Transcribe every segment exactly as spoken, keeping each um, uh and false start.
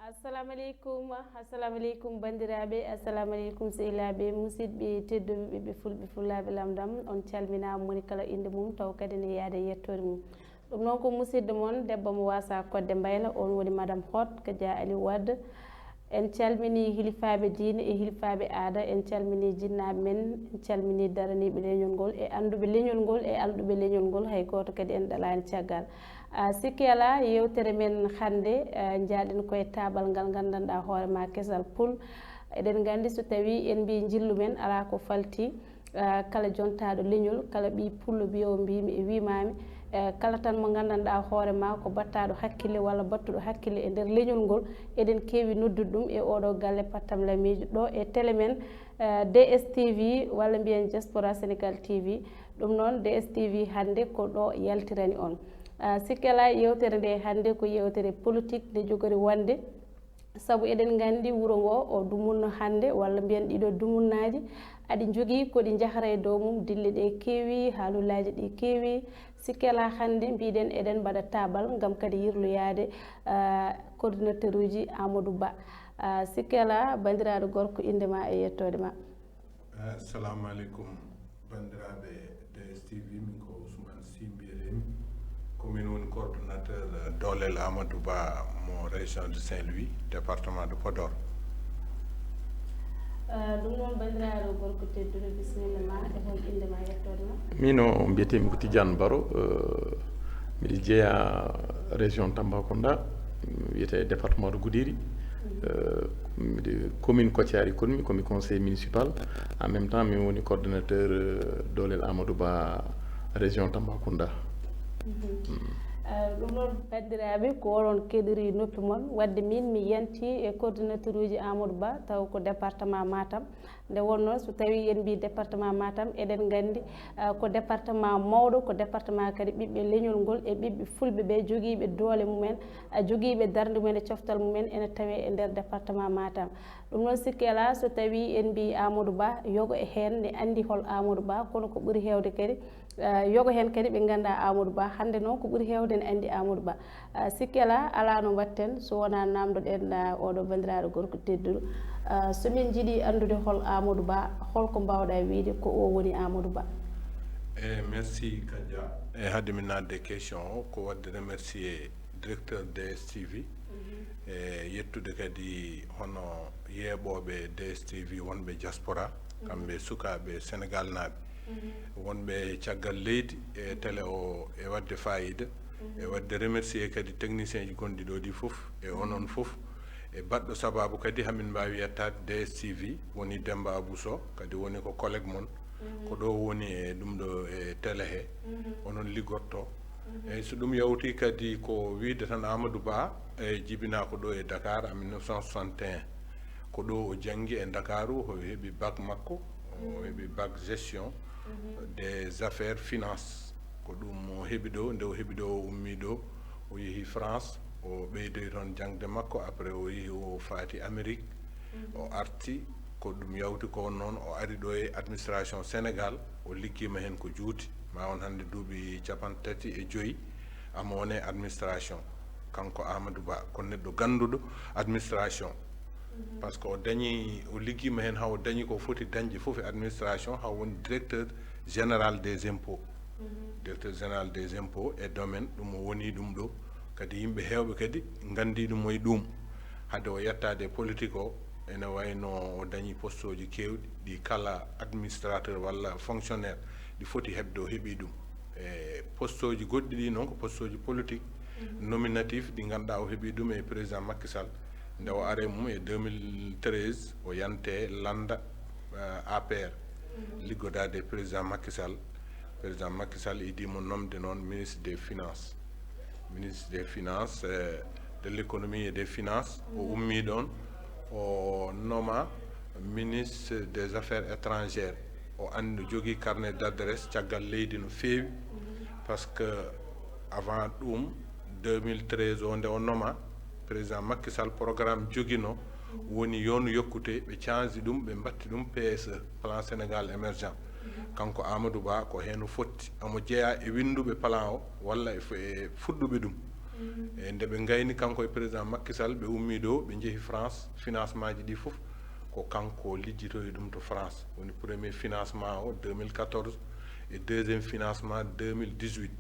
Assalamu aleykum. Assalamu aleykum, banndiraaɓe. Assalamu aleykum, sehilaaɓe, musidɓe tedduɓe, ɓiɓɓe fulɓe, fulaaɓe lamdam. On calminaama, moni kala innde mum, taw kadi ne yaada e yettoode mum. Ɗum noon ko musidɗo mon, debbo mo waasa kodde mbayla, on woni Madame Hott Kadia Aliou Wade. En calminii hilifaaɓe diine e hilifaaɓe aada, en calminii jinnaaɓe men, en calminii daraniiɓe leñol ngol e annduɓe leñol ngol e alɗuɓe leñol ngol, hay gooto kadi en ɗalaani caggal. Ah, sikke alaa, yeewtere men hannde, ah, njaaɗen ko e taaɓal ngal nganndanɗaa hoore maa kesal pul. Eɗen nganndi so tawii en mbii njillu men alaa ko falti, ah, kala jontaaɗo leñol, kala ɓii pullo mbiyoowo mbiimi e wiimaami, eh, kala tan mo nganndanɗaa hoore maa ko battaaɗo hakkille walla battuɗo hakkille e nder leñol ngol, eɗen keewi noddude ɗum e ooɗoo galle Pattam Lamiijo ɗo e tele men, eh, D S T V walla mbiyen Diaspora Sénégal T V. Ɗum noon, D S T V hannde ko ɗo yaltirani on. Ah, sikke alaa, yeewtere nde hannde ko yeewtere politique nde jogori wonde, sabu eɗen nganndi wuro ngo o dumunno hannde, walla mbiyen ɗiɗo dumunnaaji, aɗi njogii ko ɗi njahra e dow mum, dille ɗe keewi, haalullaaji ɗi keewi. Sikke alaa, hannde mbiɗen eɗen mbaɗa taaɓal ngam kadi yirloyaade, ah, coordinateur uji Amadou Ba. Ah, sikke alaa, banndiraaɗo gorko, innde ma e yettoode ma. Assalamu aleykum, banndiraaɓe D S T V, min ko Ousmane Sy mbiyetee-mi. Ko min woni coordonnateur, eh, Doolel Amadou Ba mo région de Saint-Louis, département de Podor. Ah, ɗum noon, banndiraaɗo gorko tedduɗo, bisimilla ma, e hol innde ma, yettoode ma? Miin o mbiyetee-mi ko Tidiane Baro, eh, mbiɗa jeyaa région Tambacounda, wiyetee département de Goudiri. Eh, mbiɗa commune Kotiari koɗmi, komi conseil municipal. En même temps, min woni coordonnateur, eh, Doolel Amadou Ba région Tambacounda. Mhm. Ah, ɗum noon, banndiraaɓe, ko oɗon keɗori noppi mon. Wadde miin mi yanti e coordinateur uji Amadou Ba, taw ko département Matam. Nde wonnoo, so tawii en mbii département Matam, eɗen nganndi, ah, ko département mawɗo, ko département kadi ɓiɓɓe leñol ngol e ɓiɓɓe fulɓe ɓe jogiiɓe doole mumen, ah, jogiiɓe darnde mumen e coftal mumen ene tawee e nder département Matam. Ɗum noon, sikke alaa, so tawii en mbii Amadou Ba, yogo e heen ne anndi hol Amadou Ba, kono ko ɓuri heewde kadi, ah, yogo heen kadi ɓe nganndaa Amadou Ba. Hannde noon, ko ɓuri heewde ne anndi Amadou Ba. Ah, sikke alaa, alaa no mbaɗten so wonaa naamndoɗen, ah, oɗo banndiraaɗo gorko tedduɗo. Ah, so min njiɗii anndude hol Amadou Ba, hol ko mbaawɗaa wiyde ko o woni Amadou Ba? E merci Kadia. E hadde min naatde question o, ko wadde remercier directeur D S T V, e yettude kadi hono yeeɓooɓe D S T V wonɓe diaspora, kamɓe sukaaɓe Senegal naaɓe, wonɓe caggal leydi e télé o, e wadde fayida, e wadde remercier kadi technicien ji gonɗi ɗo ɗi fof, e onon fof, e baɗɗo sababu kadi hamin mbaawi yettaade D S T V, woni Demba Abou Sow, kadi woni ko collègue mon, ko ɗo woni e ɗum ɗo e télé he, onon liggotto. Eyyi, so ɗum yawti kadi ko wiyde tan Amadou Ba, e jibinaa ko ɗo e Dakar en mille neuf cent soixante et un. Ko ɗo o janngi e Ndakaaru, o heɓi bac makko, o heɓi bac gestion des affaires finance. Ko ɗum o heɓi ɗo, nde o heɓi ɗo o ummii ɗo, o yehi France, o ɓeydoyi toon jaŋde makko, après o yehi o faati Amérique, o arti, ko ɗum yawti ko noon, o ari ɗo e administration Sénégal, o liggiima heen ko juuti, ma won hannde duuɓi capanɗe tati e joyi, ama won e administration. Kanko Amadou Ba ko neɗɗo gannduɗo administration, par ce que o dañi, o liggiima heen haa o dañi ko foti dañde fof e administration, haa woni directeur général des impôts. Directeur général des impôts et domaines, ɗum o woni ɗum ɗo. Kadi yimɓe heewɓe kadi nganndi ɗum e ɗum. Hade o yettaade e politique o, ene wayno o dañi postooji keewɗi ɗi kala administrateur walla fonctionnaire ɗi foti heɓde, o heɓi ɗum. E postooji goɗɗi ɗi noon ko postooji politique, nominatif, ɗi ngannduɗaa o heɓi ɗum e président Macky Sall. Nde o ari e mum e deux mille treize, o yanti e lannda, eh, A P R, liggodaade e président Macky Sall. Président Macky Sall idii mo nomde noon ministre des finances. Ministre des finances, eh, de l'économie et des finances, o ummii ɗoon, o noma ministre des affaires étrangères. O anndi, o jogii carnet d'adresse caggal leydi no feewi, par ce que avant ɗum, deux mille treize o, nde o noma, président Macky Sall, programme joginoo woni yoonu yokkute, ɓe canji ɗum, ɓe mbatti ɗum P S E, plan Sénégal émergent. Kanko Amadou Ba ko heen o fotti, omo jeyaa e winnduɓe plan o walla e fu-, e fuɗɗuɓe ɗum. E nde ɓe ngayni kanko e président Macky Sall, ɓe ummii ɗo, ɓe njehi France, financement ji ɗi fof ko kanko lijjitoyi ɗum to France. Woni premier financement o deux mille quatorze e deuxième financement deux mille dix-huit,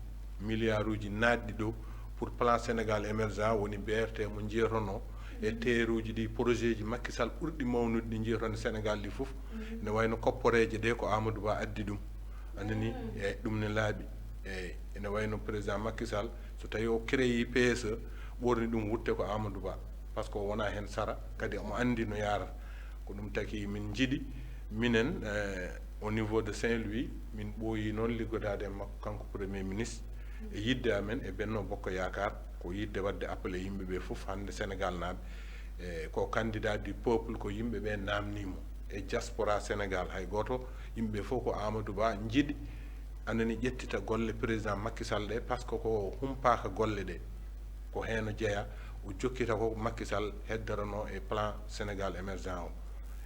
milliards uji naatɗi ɗo pour plan Sénégal émergent, woni B R T mo njiyatonoo e terre uji ɗi, projet ji Macky Sall ɓurɗi mawnude ɗi njiyaton e Sénégal ɗi fof. Ne wayno kopporeeje ɗe ko Amadou Ba addi ɗum. A nani? Eyi, ɗum ne laaɓi. Eyi, ene wayno président Macky Sall, so tawi o créé P S E, ɓurni ɗum wutte ko Amadou Ba, par ce que o wona heen sara, kadi omo anndi no yaarata. Ko ɗum taki min njiɗi, minen, eh, au niveau de Saint-Louis, min ɓooyi noon liggodaade e makko, kanko premier ministre, e yiɗde amen e Benno Bokk Yaakaar, ko yiɗde waɗde appelé yimɓe ɓe fof hannde Sénégal naaɓe, e ko candidat du peuple, ko yimɓe ɓe naamnii mo. E diaspora Sénégal, hay gooto, yimɓe ɓe fof ko Amadou Ba njiɗi, a nani, ƴettita golle président Macky Sall ɗe, par ce que ko humpaaka golle ɗe. Ko heen o jeyaa, o jokkita ko Macky Sall heddoronoo e plan Sénégal émergent o.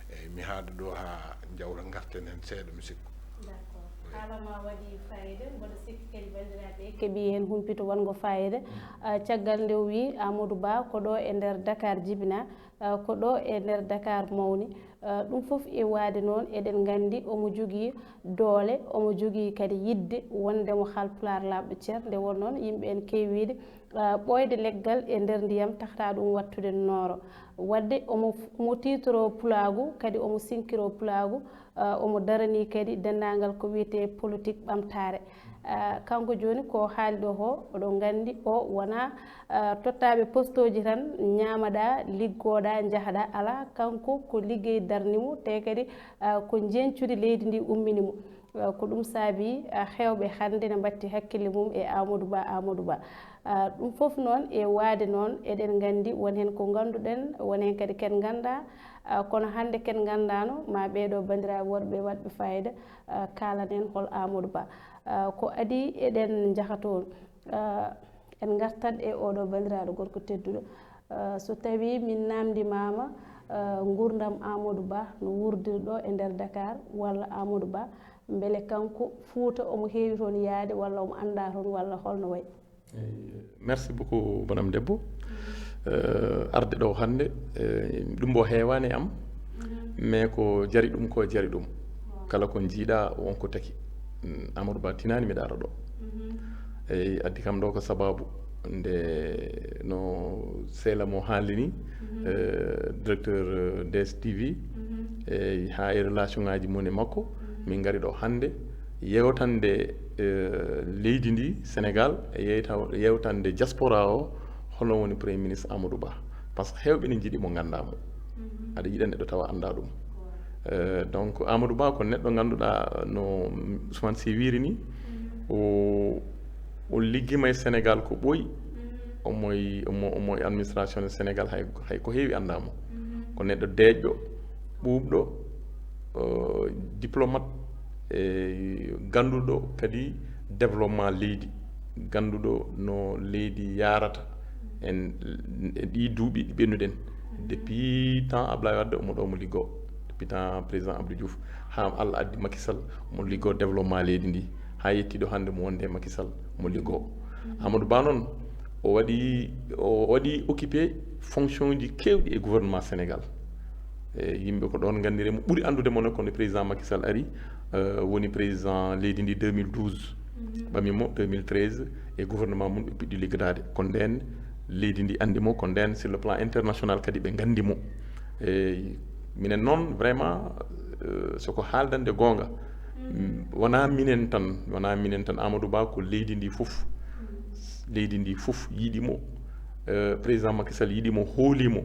Eyi, mi haada ɗo haa njawra, ngarten heen seeɗa, mi sikku. D'accord. Haala ma waɗi fayida, mboɗo sikki kadi banndiraaɓe keɓii heen humpito wonngo fayida. Ah, caggal nde o wii Amadou Ba ko ɗo e nder Dakar jibinaa, ah, ko ɗo e nder Dakar mawni. Ah, ɗum fof e waade noon, eɗen nganndi omo jogii doole, omo jogii kadi yiɗde wonde mo Haalpulaar laaɓɗo cer. Nde won noon, yimɓe en keewiiɗe, ah, ɓooyde leggal e nder ndiyam, tahata ɗum waɗtude nooro. Waɗde omo f-, omo tiitoroo pulaagu, kadi omo sinkiroo pulaagu, ah, omo daranii kadi denndaangal ko wiyetee politique ɓamtaare. Ah, kanko jooni ko haali ɗo ko, oɗon nganndi o wonaa, ah, tottaaɓe postooji tan, ñaamaɗaa, liggooɗaa, njahɗaa, alaa, kanko ko liggey darni mo, te kadi, ah, ko njeñcudi leydi ndi ummini mo. Ah, ko ɗum saabi, ah, heewɓe hannde ne mbatti hakkille mum e Amadou Ba, Amadou Ba. Ah, ɗum fof noon e waade noon, eɗen nganndi won heen ko ngannduɗen, won heen kadi ken nganndaa, ah, kono hannde ken nganndaano, ma ɓeeɗo banndiraaɓe wonɓe waɗɓe fayida, ah, kaalanen hol Amadou Ba. Ah, ko adii eɗen njaha toon. Ah, en ngartat e oɗo banndiraaɗo gorko tedduɗo. Ah, so tawii min naamndimaama, ah, nguurndam Amadou Ba no wuurdirɗo e nder Dakar, walla Amadou Ba, mbele kanko Fuuta omo heewi toon yaade, walla omo anndaa toon, walla holno wayi? Eyi, merci beaucoup, bonam debbo. Eh, arde ɗo hannde, eh, ɗum mbo heewaani e am, mais ko jari ɗum, ko jari ɗum. Kala ko njiiɗa won ko taki. Mm, Amadou Ba tinaani mi daaro ɗo. Eyi, addi kam ɗo ko sababu nde no sehla mo haalini, eh, directeur, eh, D S T V, eyi, haa e relation ngaji mum e makko, min ngari ɗo hannde yewtande, eh, leydi ndi, Sénégal, e yeyta-, yewtande diaspora o, hono woni Premier Ministre Amadou Ba. Par ce que heewɓe ne njiɗi mo, nganndaa mo. Aɗa yiɗa neɗɗo tawa anndaa ɗum. Eh, donc, Amadou Ba ko neɗɗo ngannduɗaa no Ousmane Sy wiiri ni, o, o liggima e Sénégal ko ɓooyi, omo e, omo, omo e administration de Sénégal, hay, hay ko heewi anndaa mo. Ko neɗɗo deeƴɗo, ɓuuɓɗo, eh, diplomate, e gannduɗo kadi développement leydi, gannduɗo no leydi yaarata en e ɗi duuɓi ɗi ɓennuɗen. Depuis temps Ablaye Wade, omo ɗo omo liggoo. Depuis temps président Abdou Diouf, haa Allah addi Macky Sall, omo liggoo développement leydi ndi. Haa yettii ɗo hannde mo wonde e Macky Sall, omo liggoo. Amadou Ba noon, o waɗi, o waɗi occupé fonction ji keewɗi e gouvernement Sénégal. E yimɓe ko ɗoon nganndiri mo, ɓuri anndude mo noon ko nde président Macky Sall ari, eh, woni président leydi ndi deux mille douze. Ɓami mo deux mille treize, e gouvernement mum ɓe puɗɗi liggodaade. Ko ndeen leydi ndi anndi mo, ko ndeen sur le plan international kadi ɓe nganndi mo. E minen noon, vraiment, eh, soko haaldande goonga, mm, wonaa minen tan, wonaa minen tan, Amadou Ba ko leydi ndi fof. Leydi ndi fof yiɗi mo. Eh, président Macky Sall yiɗi mo, hooli mo.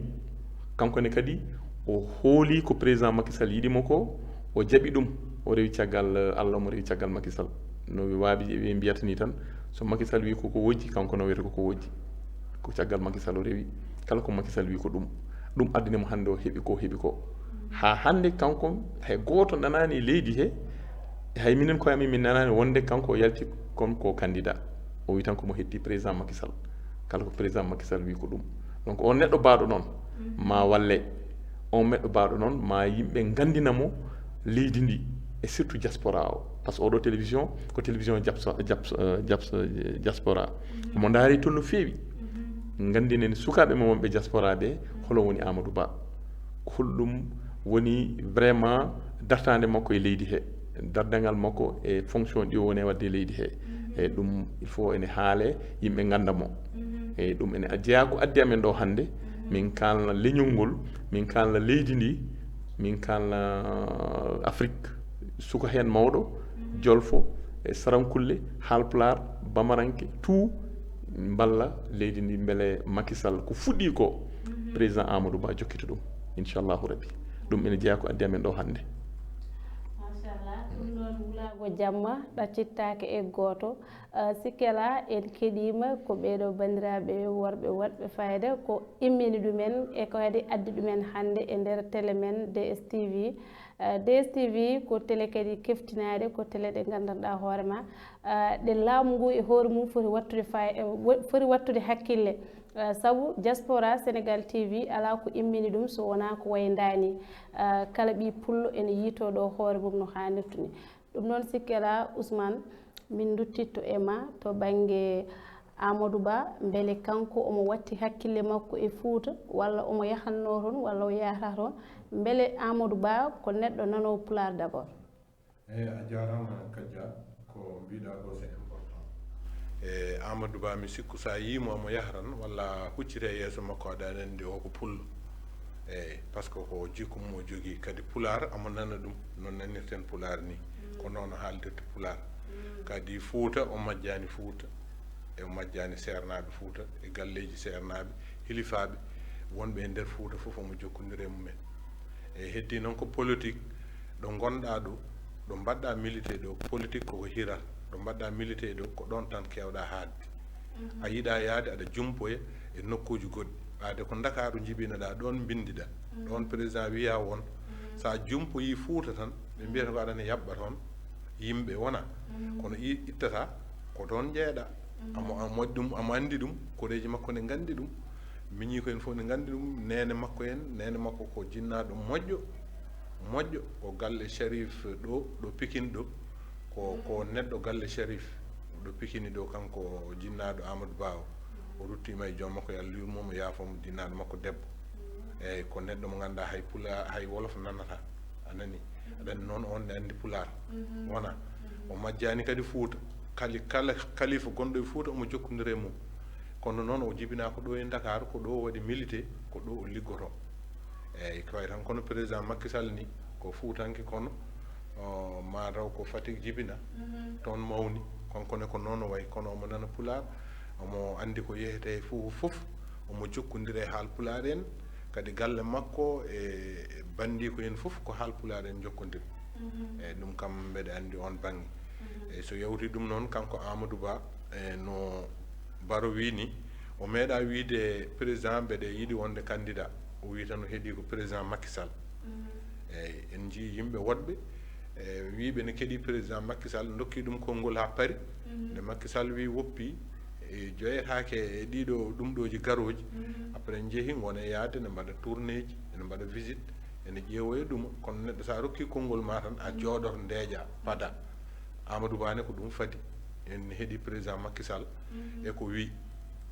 Kanko ne kadi, o hooli ko président Macky Sall yiɗi mo ko, o jaɓi ɗum, o rewi caggal, eh, Allah, omo rewi caggal Macky Sall. No waaɓe ɓe mbiyata ni tan, so Macky Sall wi ko ko wojji, kanko no wiyata ko ko wojji. Ko caggal Macky Sall o rewi. Kala ko Macky Sall wi ko ɗum. Ɗum addani mo hannde o heɓi ko, heɓi ko. Haa hannde kanko, hay gooto nanaani e leydi he, hay minen koye amen min nanaani wonde kanko o yalti kon ko candidat. O wi tan ko mo hetti président Macky Sall. Kala ko président Macky Sall wi ko ɗum. Donc, on neɗɗo baaɗo noon, ma walle. On neɗɗo baaɗo noon, ma yimɓe nganndina mo leydi ndi, e surtout diaspora o. Par ce que oɗo télévision, ko télévision diapso-, diapso-, eh, diapso-, eh, diaspora. Mo ndaari toon no feewi. Nganndinen sukaaɓe men wonɓe diaspora ɓe, holo woni Amadou Ba? Holɗum woni vraiment dartaande makko e leydi he, dardangal makko e fonction ɗi o woni e waɗde e leydi he? E ɗum, il faut ene haale, yimɓe ngannda mo. E ɗum ene jeyaa ko addi amen ɗo hannde, min kaalna leñol ngol, min kaalna leydi ndi, min kaalna Afrique, suka heen mawɗo, jolfo, e sarankulle, haalpulaar, bamaranke, tout, mballa leydi ndi mbele Macky Sall ko fuɗɗi ko, président Amadou Ba jokkita ɗum, inchallahu rabbi. Ɗum ene jeyaa ko addi amen ɗo hannde. Machallah, ɗum ɗon wulaago jamma ɗaccittaake e gooto. Sikke alaa, en keɗiima ko ɓeeɗo banndiraaɓe worɓe waɗɓe fayida ko immini ɗumen e ko kadi addi ɗumen hannde e nder tele men D S T V. D S T V ko tele kadi keftinaaɗe, ko tele ɗe nganndanɗaa hoore ma, ɗe laamu ngu e hoore mum foti wattude fay foti wattude hakkille. Sabu diaspora Sénégal T V alaa ko immini ɗum so wonaa ko wayi ndaa nii. Kala ɓii pullo ene yiytoo ɗo hoore mum no haanirta nii. Ɗum noon sikke alaa, Ousmane, min nduttitto e ma to bannge Amadou Ba, mbele kanko omo watti hakkille makko e Fuuta, walla omo yahanno toon, walla o yahata toon? Mbele Amadou Ba ko neɗɗo nanoowo pulaar d'abord? Eyi, a jaaraama Kajja, ko mbiɗa ko c'est important. E Amadou Ba, mi sikku so a yii mo omo yaha tan, walla a huccita e yeeso makko, aɗa anndi o ko pullo. Eyi, par ce que ko jikku mum o jogii, kadi pulaar omo nana ɗum no nanirten pulaar nii, ko noon o haaldirta pulaar. Kadi Fuuta, o majjaani Fuuta, e o majjaani seernaaɓe Fuuta, e galleeji seernaaɓe, hilifaaɓe wonɓe e nder Fuuta fof omo jokkondiri e mumen. E heddii noon ko politique, ɗo ngonɗaa ɗo, ɗo mbaɗɗaa milité ɗo, politique koko hira, ɗo mbaɗɗaa milité ɗo ko ɗoon tan keewɗaa haadde. A yiɗaa yahde aɗa jumpoya e nokkuuji goɗɗi, ɓaade ko Ndakaaru njibinoɗaa, ɗoon mbinndiɗaa, ɗoon président wiyaa won, so a jumpoyii Fuuta tan ɓe mbiyata ko aɗa ne yaɓɓa toon yimɓe, wonaa? Kono i ittata ko toon njeeɗaa. Amo a moƴƴi ɗum, amo anndi ɗum, koreeji makko ne nganndi ɗum, miñiiko en fof ne nganndi ɗum, neene makko en, neene makko ko jinnaaɗo moƴƴo, moƴƴo, ko galle Sharif ɗo, ɗo Pikine ɗo, ko ko neɗɗo galle Sharif ɗo Pikine ɗo, kanko jinnaaɗo Amadou Ba o, o ruttiima e joom makko, yo Allah yurmo mo, yaafo mo, jinnaaɗo makko debbo. Eeyi, ko neɗɗo mo ngannduɗaa hay pulaar, hay wolof nanata, a nanii? Aɗa anndi noon, oon ne anndi pulaar, wonaa? O majjaani kadi Fuuta, kali kala kalifa gonɗo e Fuuta omo jokkondira e mum, kono noon o jibinaa ko ɗo e Ndakaaru, ko ɗo o waɗi milité, ko ɗo o liggotoo. Eeyi, ko wayi tan kono président Macky Sall nii ko fuutanke, kono o, maa taw ko Fatick jibinaa, toon mawni, kanko ne ko noon o wayi, kono omo nana pulaar, omo anndi ko yehetee e Fuuta fof, omo jokkondira e haalpulaar en, kadi galle makko e banndiiko en fof ko haalpulaar en njokkondiri. Eeyi, ɗum kam mbeɗa anndi oon bannge. Eeyi, so yawtii ɗum noon, kanko Amadou Ba, e no Baro wii nii, o meeɗaa wiyde président mbeɗa yiɗi wonde candidat, o wii tan o heɗii ko président Macky Sall. Eeyi, en njiyii yimɓe woɗɓe, e wiyɓe ne keɗii président Macky Sall, ndokkii ɗum konngol haa paari. Nde Macky Sall wii woppii, e joyetaake e ɗiiɗo ɗumɗooji garooji, après njehi ngone yahde ne mbaɗa tournéeji, ene mbaɗa visite, ene ƴeewoya ɗum, kono neɗɗo so a rokkii konngol ma tan a jooɗoto ndeeƴaa, padaa. Amadou Ba ne ko ɗum fadi, en heɗii président Macky Sall e ko wii,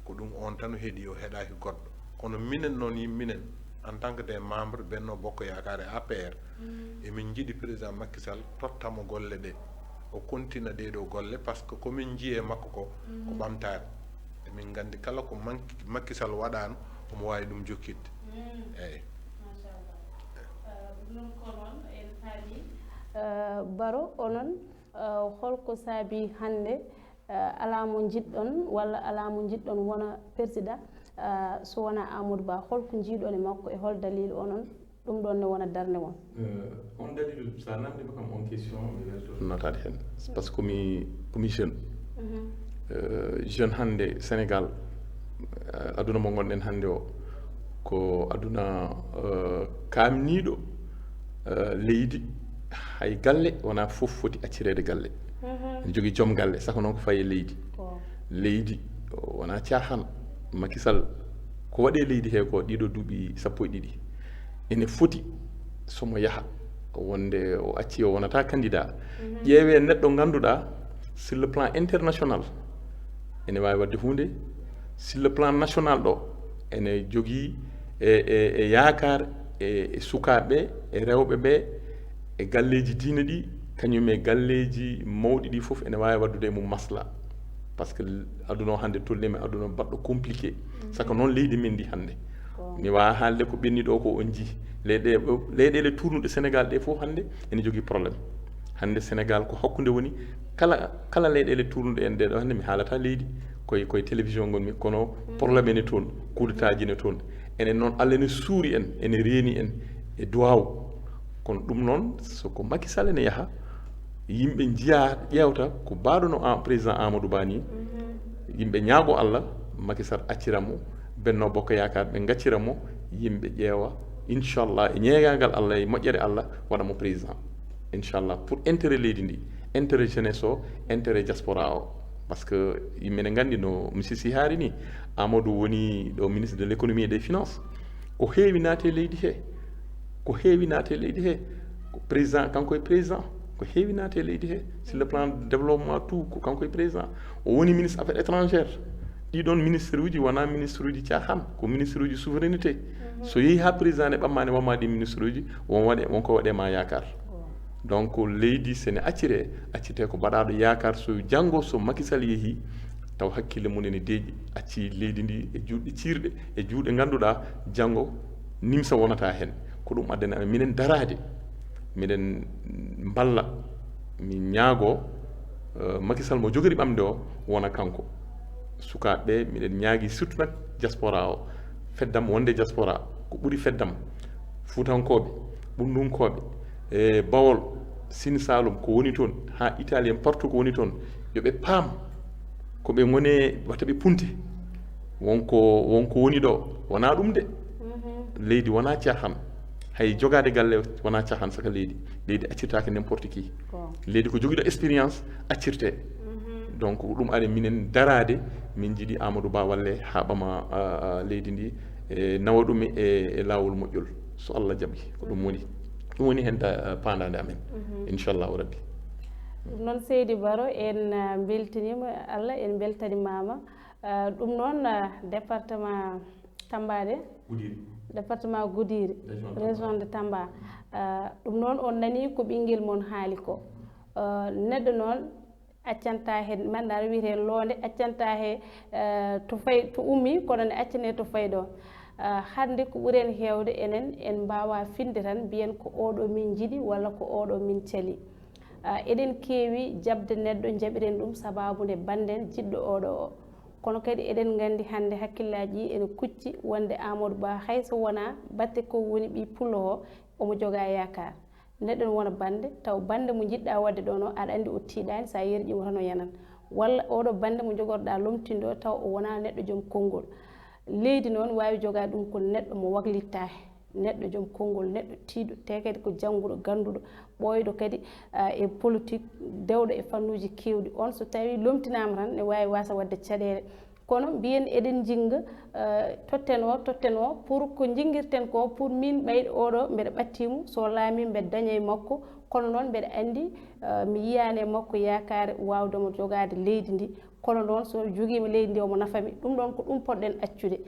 ko ɗum oon tan o heɗii, o heɗaaki goɗɗo. Kono minen noon, yim-, minen en tant que des membres Benno Bokk Yaakaar e A P R, emin njiɗi président Macky Sall totta mo golle ɗe, o kontina ɗee ɗoo golle, par ce que ko min njiyi e makko ko, ko ɓamtaare. Emin nganndi kala ko Macky, Macky Sall waɗaano, omo waawi ɗum jokkitde. Eeyi. Baro, onon, holko saabii hannde alaa mo njiɗɗon walla alaa mo njiɗɗon wona persidaa so wonaa Amadou Ba? Holko njiiɗon e makko e hol daliil onon ɗum ɗoon ne wona darnde mon? On daliilu, so a namndiima kam on question, mi weltoto nootaade heen, par ce que komi, komi jeune. Jeune hannde Sénégal, aduna mo ngonɗen hannde o, ko aduna kaamniiɗo leydi. Hay galle wonaa fof foti accireede galle. Ene jogii joom galle, saka noon ko fayi e leydi. Leydi wonaa caahan. Macky Sall, ko waɗi e leydi he ko ɗiiɗo duuɓi sappo e ɗiɗi, ene foti so mo yaha, wonde o acci o wonata candidat. Ƴeewee neɗɗo ngannduɗaa sur le plan international ene waawi waɗde huunde, Sur le plan national ɗo, ene jogii e, e, e yaakaar e, e sukaaɓe, e rewɓe ɓe, e galleeji diine ɗi, kañum e galleeji mawɗi ɗi fof ene waawi waɗdude e mum masla. Par ce que aduna o hannde tolnii e aduna baɗɗo compliqué. Saka noon leydi men ndi hannde. Mi waawaa haalde ko ɓenni ɗo ko on njii. Leyɗe-, leyɗeele tournuɗe Sénégal ɗe fof hannde ene jogii problème. Hannde Sénégal ko hakkunde woni, kala, kala leyɗeele tournuɗe en ɗe ɗo hannde, mi haalata leydi, koye, koye télévision ngon mi, kono problème ene toon, coup d'état ji ene toon. Enen noon, Allah ene suuri en, ene reeni en e duwaaw. Kono ɗum noon, so ko Macky Sall ene yaha, yimɓe njiya, ƴeewta ko baaɗo no a-, président Amadou Ba ni, yimɓe ñaago Allah, Macky Sall accira mo, Benno Bokk Yaakaar ɓe ngaccira mo, yimɓe ƴeewa, inchallah, e ñeegaangal Allah, e moƴƴere Allah, waɗa mo président. Inchallah, pour intérêt leydi ndi, intérêt jeunesse o, intérêt diaspora o. Par ce que yimɓe ne nganndi no monsieur Sy haali ni, Amadou woni ɗo ministre de l'économie et des finances. Ko heewi naati e leydi he. Ko heewi naati e leydi he. Ko président, kanko e président. Ko heewi naati e leydi he. Sur le plan de développement, tout, ko kanko e président. O woni ministre affaires étrangères. Ɗi ɗon ministre uji wona ministre uji caaxaan, ko ministre uji souveraineté. So yehi ha président ne ɓamma ne wamma ɗi ministre uji, won waɗe, won ko waɗe ma yaakaar. Donc leydi sene accire, accite ko baɗaɗo yaakaar, so janngo so Macky Sall yehi, taw hakkille mum ene deeƴi, acci leydi ndi e juuɗe ciirɗe, e juuɗe ngannduɗaa janngo nimsa wonata heen. Ko ɗum addani amen minen daraade, miɗen mballa, min ñaago, eh, Macky Sall mo jogori ɓamde o wona kanko. Sukaaɓe ɓe, miɗen ñaagi surtout nak diaspora o, feddam wonde diaspora, ko ɓuri feddam, Fuutankooɓe, Ɓunndunkooɓe, e Bawol, Sine Saalum, ko woni toon, haa Italien, partout ko woni toon, yo ɓe paam ko ɓe ngoni, wata ɓe punte. Wonko, wonko woni ɗo, wonaa ɗum de. Leydi wonaa caaxaan. Hay jogaade galle wonaa caaxaan, saka leydi. Leydi accirtaake n'importe qui. Leydi ko jogiiɗo expérience accirte. Donc ɗum ari minen daraade, min njiɗi Amadou Ba walle haa ɓama, a, a, leydi ndi, e nawa ɗum e, e laawol moƴƴol. So Allah jaɓi, ko ɗum woni. Ɗum woni heen da-, paandaande amen. Inchallahu Rabbi. Ɗum noon, seydi Baro, en, ah, mbeltaniima Allah, en mbeltanimaama. Ah, ɗum noon, ah, département Tamba de? Goudiry. Département Goudiry, région de Tamba. Ah, ɗum noon, on nani ko ɓinngel mon haali ko. Ah, neɗɗo noon accanta he, manda no wiyetee, loonde, accanta he, eh, to fay, to ummi, kono ne accane to fay ɗo. Eh, hannde ko ɓuri en heewde enen, en mbaawa finde tan mbiyen ko oɗo min njiɗi walla ko oɗo min cali. Eh, eɗen keewi jaɓde neɗɗo, jaɓiren ɗum sababu nde bannden jiɗɗo oɗo o. Kono kadi eɗen nganndi hannde hakkillaaji ɗi ene kucci wonde Amadou Ba, hay so wonaa batte ko woni ɓii pullo o, omo jogaa yaakaar. Neɗɗo ne wona bannde, taw bannde mo njiɗɗaa waɗde ɗoon o, aɗa anndi o tiiɗaani, so a yerƴii mo tan o yanan. Walla oɗo bannde mo njogorɗaa lomtindo o, taw o wonaa neɗɗo joom konngol. Leydi noon waawi jogaade ɗum ko neɗɗo mo waklittaa he, neɗɗo joom konngol, neɗɗo tiiɗo, te kadi ko jannguɗo, gannduɗo, ɓooyɗo kadi, ah, e politique, dewɗo e fannuuji keewɗi. On so tawii lomtinaama tan, ne waawi waasa waɗde caɗeele. Kono mbiyen eɗen njinnga, eh, totten o, totten o, pour ko njinnguirten ko, pour min ɓayde oɗo mbeɗa ɓattii mo, so laamii mbeɗa daña e makko, kono noon mbeɗa anndi, eh, mi yiyaani e makko yaakaare waawde mo jogaade leydi ndi, kono noon so jogiima leydi ndi omo nafa mi. Ɗum ɗoon ko ɗum poɗɗen accude.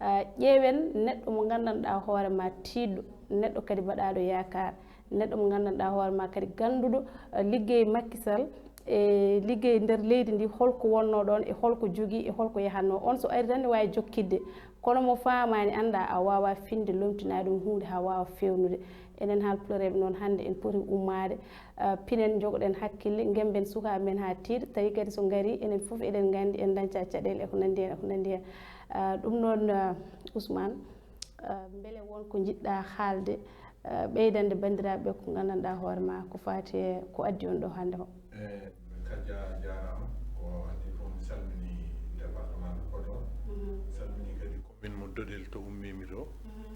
Eh, ƴeewen neɗɗo mo nganndanɗaa hoore ma tiiɗɗo, neɗɗo kadi baɗaaɗo yaakaar. Neɗɗo mo nganndanɗaa hoore ma kadi gannduɗo, eh, liggey Macky Sall e liggey nder leydi ndi, holko wonnoo ɗoon e holko jogii e holko yahatnoo. On so ari tan ne waawi jokkitde, kono mo faamaani, anndaa, a waawaa finde lomtinaa ɗum huunde haa waawa feewnude. Enen haalpulereeɓe noon hannde en poti ummaade, eh, pinen, njogoɗen hakkille, ngemben sukaaɓe men haa tiiɗa, tawi kadi so ngarii enen fof eɗen nganndi en dañca caɗeele e ko nanndi heen, e ko nanndi heen. Eh, ɗum noon, eh, Ousmane, eh, mbele won ko njiɗɗaa haalde, eh, ɓeydande banndiraaɓe ɓe ko nganndanɗaa hoore ma ko faati e ko addi on ɗo hannde o? E, Kadja jaaraama. Ko addi fof, mi salmini département de Podor. Mi salmini kadi commune mo Dodel to ummiimi to,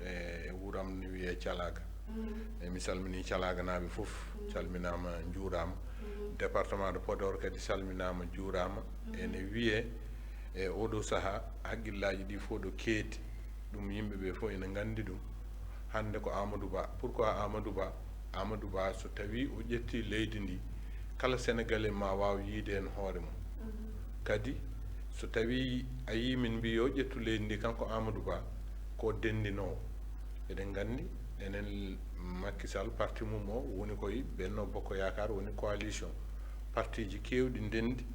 e, e wuram ne wiyee Calaga. E, mi salmini Calaganaaɓe fof, calminaama, njuuraama. Département de Podor kadi salminaama, juuraama. Ene wiyee e oɗo sahaa, hakkillaaji ɗi fof ɗo keedi. Ɗum yimɓe ɓe fof ene nganndi ɗum. Hannde ko Amadou Ba. Pourquoi Amadou Ba? Amadou Ba, so tawii o ƴettii leydi ndi, kala Sénégalais ma waaw yiyde heen hoore mum. Kadi, So tawii a yii min mbii yo ƴettu leydi ndi kanko Amadou Ba, ko denndinoowo. Eɗen nganndi enen Macky Sall parti mum o woni koye Benno Bokk Yaakaar, woni coalition. Partiiji keewɗi ndenndi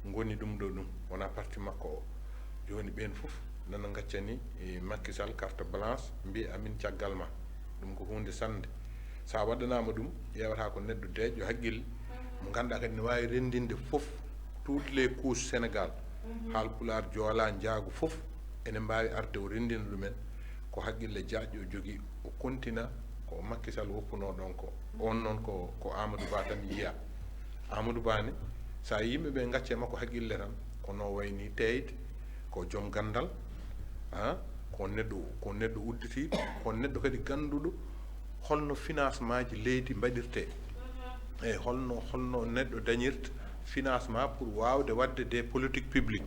ngoni ɗum ɗo ɗum, wonaa parti makko o. Jooni ɓeen fof nana ngaccani e Macky Sall carte blanche, mbiya amin caggal ma. Ɗum ko huunde sannde. So a waɗanaama ɗum, ƴeewata ko neɗɗo deeƴɗo haqqille, mo ngannduɗaa kadi ne waawi renndinde fof, toutes les couches Sénégal, Haalpulaar, Joola, Njaago fof, ene mbaawi arde o renndina ɗumen. Ko haqqille jaajɗo o jogii, o kontina ko Macky Sall woppunoo ɗoon ko. Oon noon ko, ko Amadou Ba tan yiya. Amadou Ba ne, so a yimɓe ɓe ngacce makko haqqille tan, ko no wayni teeyde, ko joom ganndal, ah, ko neɗɗo, ko neɗɗo udditiiɗo, ko neɗɗo kadi gannduɗo holno financement ji leydi mbaɗirtee. Eyi, holno, holno neɗɗo dañirta financement pour waawde waɗde des politiques publiques.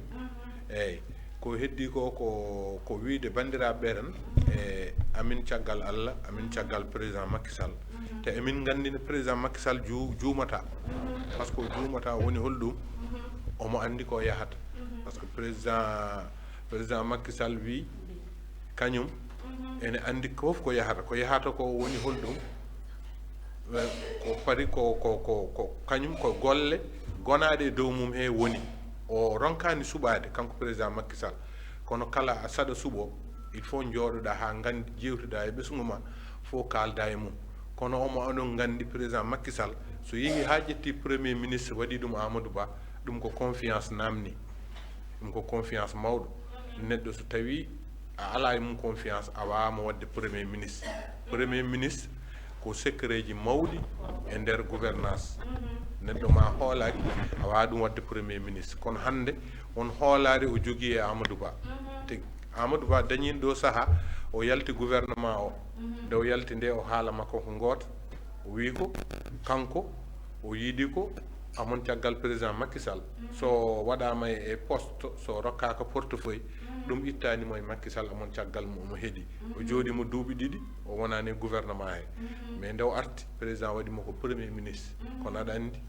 Eyi, ko heddi ko, ko, ko wiyde banndiraaɓe ɓe tan, e amin caggal Allah, amin caggal président Macky Sall. Te emin nganndi ne président Macky Sall ju-, juumata. Parce que o juumata, woni holɗum? Omo anndi ko yahata. Parce que président, président Macky Sall wi kañum ene anndi fof ko yahata. Ko yahata ko woni holɗum? Eh, ko fari ko, ko, ko, ko kañum ko golle gonaaɗe e dow mum he woni. O ronkaani suɓaade, kanko président Macky Sall. Kono kala a saɗa suɓo, il faut njooɗoɗaa haa nganndi, jeewtiɗaa e ɓesngu ma, fof kaalda e mum. Kono omo, onon nganndi président Macky Sall, so yehi haa ƴetti premier ministre, waɗi ɗum Amadou Ba, ɗum ko confiance naamni. Ɗum ko confiance mawɗo. Neɗɗo so tawii a alaa e mum confiance, a waawaama waɗde premier ministre. Premier ministre ko secret ji mawɗi e nder gouvernance. Neɗɗo ma hoolaaki, a waawaa ɗum waɗde premier ministre. Kono hannde on hoolaare o jogii e Amadou Ba. Te Amadou Ba dañiino ɗo sahaa, o yalti gouvernement o. Nde o yalti nde, o haala makko ko gooto. O wii ko kanko o yiɗi ko amon caggal président Macky Sall. So waɗaama e, e poste, so rokkaaka portefeuille, ɗum ittaani mo e Macky Sall, amon caggal mo, omo heɗi. O jooɗii mo duuɓi ɗiɗi, o wonaani e gouvernement he. Mais nde o arti, président waɗi mo ko premier ministre. Kono aɗa anndi,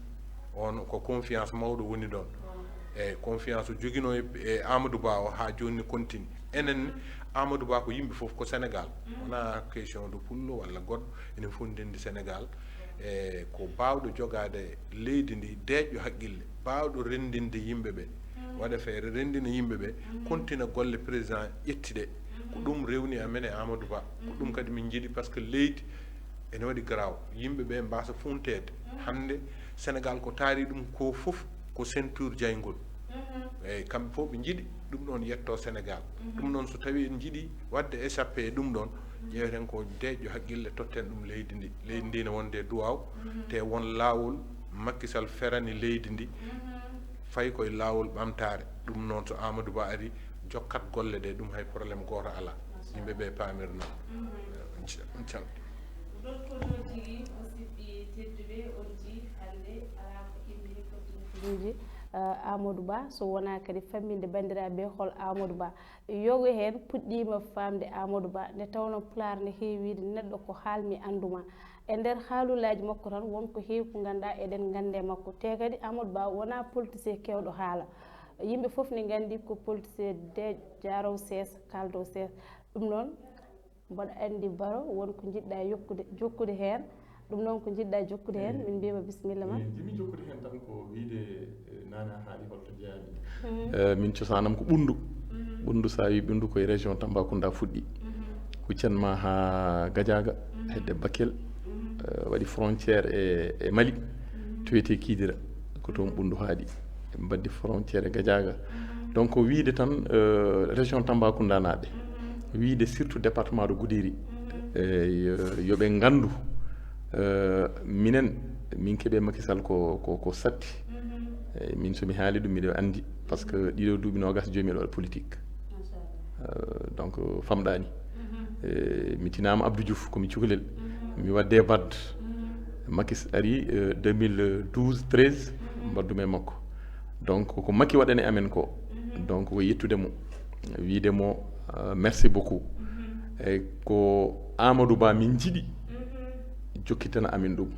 on ko confiance mawɗo woni ɗoon. Eyi, confiance o joginoo e, e Amadou Ba o haa jooni ne continue. Enen ne, Amadou Ba ko yimɓe fof, ko Sénégal. Wonaa question de pullo walla goɗɗo, enen fof ndenndi Sénégal. E ko baawɗo jogaade leydi ndi, deeƴɗo haqqille, baawɗo renndinde yimɓe ɓe, waɗa feere renndina yimɓe ɓe, kontina golle président ƴetti ɗe. Ko ɗum rewni amen e Amadou Ba. Ko ɗum kadi min njiɗi, parce que leydi ene waɗi garaaw. Yimɓe ɓe mbaasa funteede. Hannde Sénégal ko taari ɗum ko fof ko ceinture jayngol. Eyi, kamɓe fof ɓe njiɗi ɗum ɗoon yetto Sénégal. Ɗum noon, so tawii en njiɗi waɗde échappé e ɗum ɗoon, ƴeewten ko deeƴɗo haqqille, totten ɗum leydi ndi. Leydi ndi ne wonde duwaaw, te won laawol Macky Sall ferani leydi ndi, fayi koye laawol ɓamtaare. Ɗum noon, so Amadou Ba ari, jokkat golle ɗe, ɗum hay problème gooto alaa. Yimɓe ɓe paamirno. Inchallah. Doktor Diri, musidɓe tedduɓe, on njii hannde alaa ko immini ko ɗum. Miiji, eh, Amadou Ba, so wonaa kadi famminde banndiraaɓe ɓe hol Amadou Ba. Yoga heen puɗɗiima faamde Amadou Ba, nde tawnoo Pulaar ne heewi wiyde neɗɗo ko haal mi anndu ma. E nder haalulaaji makko tan, won ko heewi ko nganndaa eɗen nganndi e makko. Te kadi Amadou Ba wonaa politicien keewɗo haala. Yimɓe fof ne nganndi ko politicien deeƴ, jaaroowo seesa, kaaldowo seesa. Ɗum noon, mboɗo anndi Baro, won ko njiɗɗaa yokkude, jokkude heen. Ɗum noon ko njiɗɗaa jokkude heen, min mbiyima bisimilla ma. Eyi, njiɗmi jokkude heen tan ko wiyde, eh, Nana haali holto jeyaami. Eh, min cosaanam ko Ɓunndu. Ɓunndu, so a wii Ɓunndu, ko e région Tambacounda fuɗɗi. Huccen ma haa Gadiaga, hedde Bakel, eh, waɗi frontière e, e Mali. To wiyetee Kidira, ko toon Ɓunndu haaɗi. Ɓe mbaɗdi frontière e Gadiaga. Donc, wiyde tan, eh, région Tambacounda naaɓe, wiyde surtout département de Goudiri, eh, yo, yo ɓe nganndu, eh, minen, min keɓe Macky Sall ko, ko, ko satti. Eh, min, so mi haali ɗum, miɗo anndi, parce que ɗiɗo duuɓi noogas e joyi miɗo waɗa politique. Eh, donc, famɗaani. Eh, mi tinaama Abdou Diouf, ko mi cukalel. Mi waɗde Wade. Macky Sall ari, eh, deux mille douze, treize, mbaɗdumi e makko. Donc, ko Macky waɗani amen ko. Donc, ko yettude mo, wiyde mo, eh, merci beaucoup. Eyi, ko Amadou Ba min njiɗi, jokkitana amin ɗum.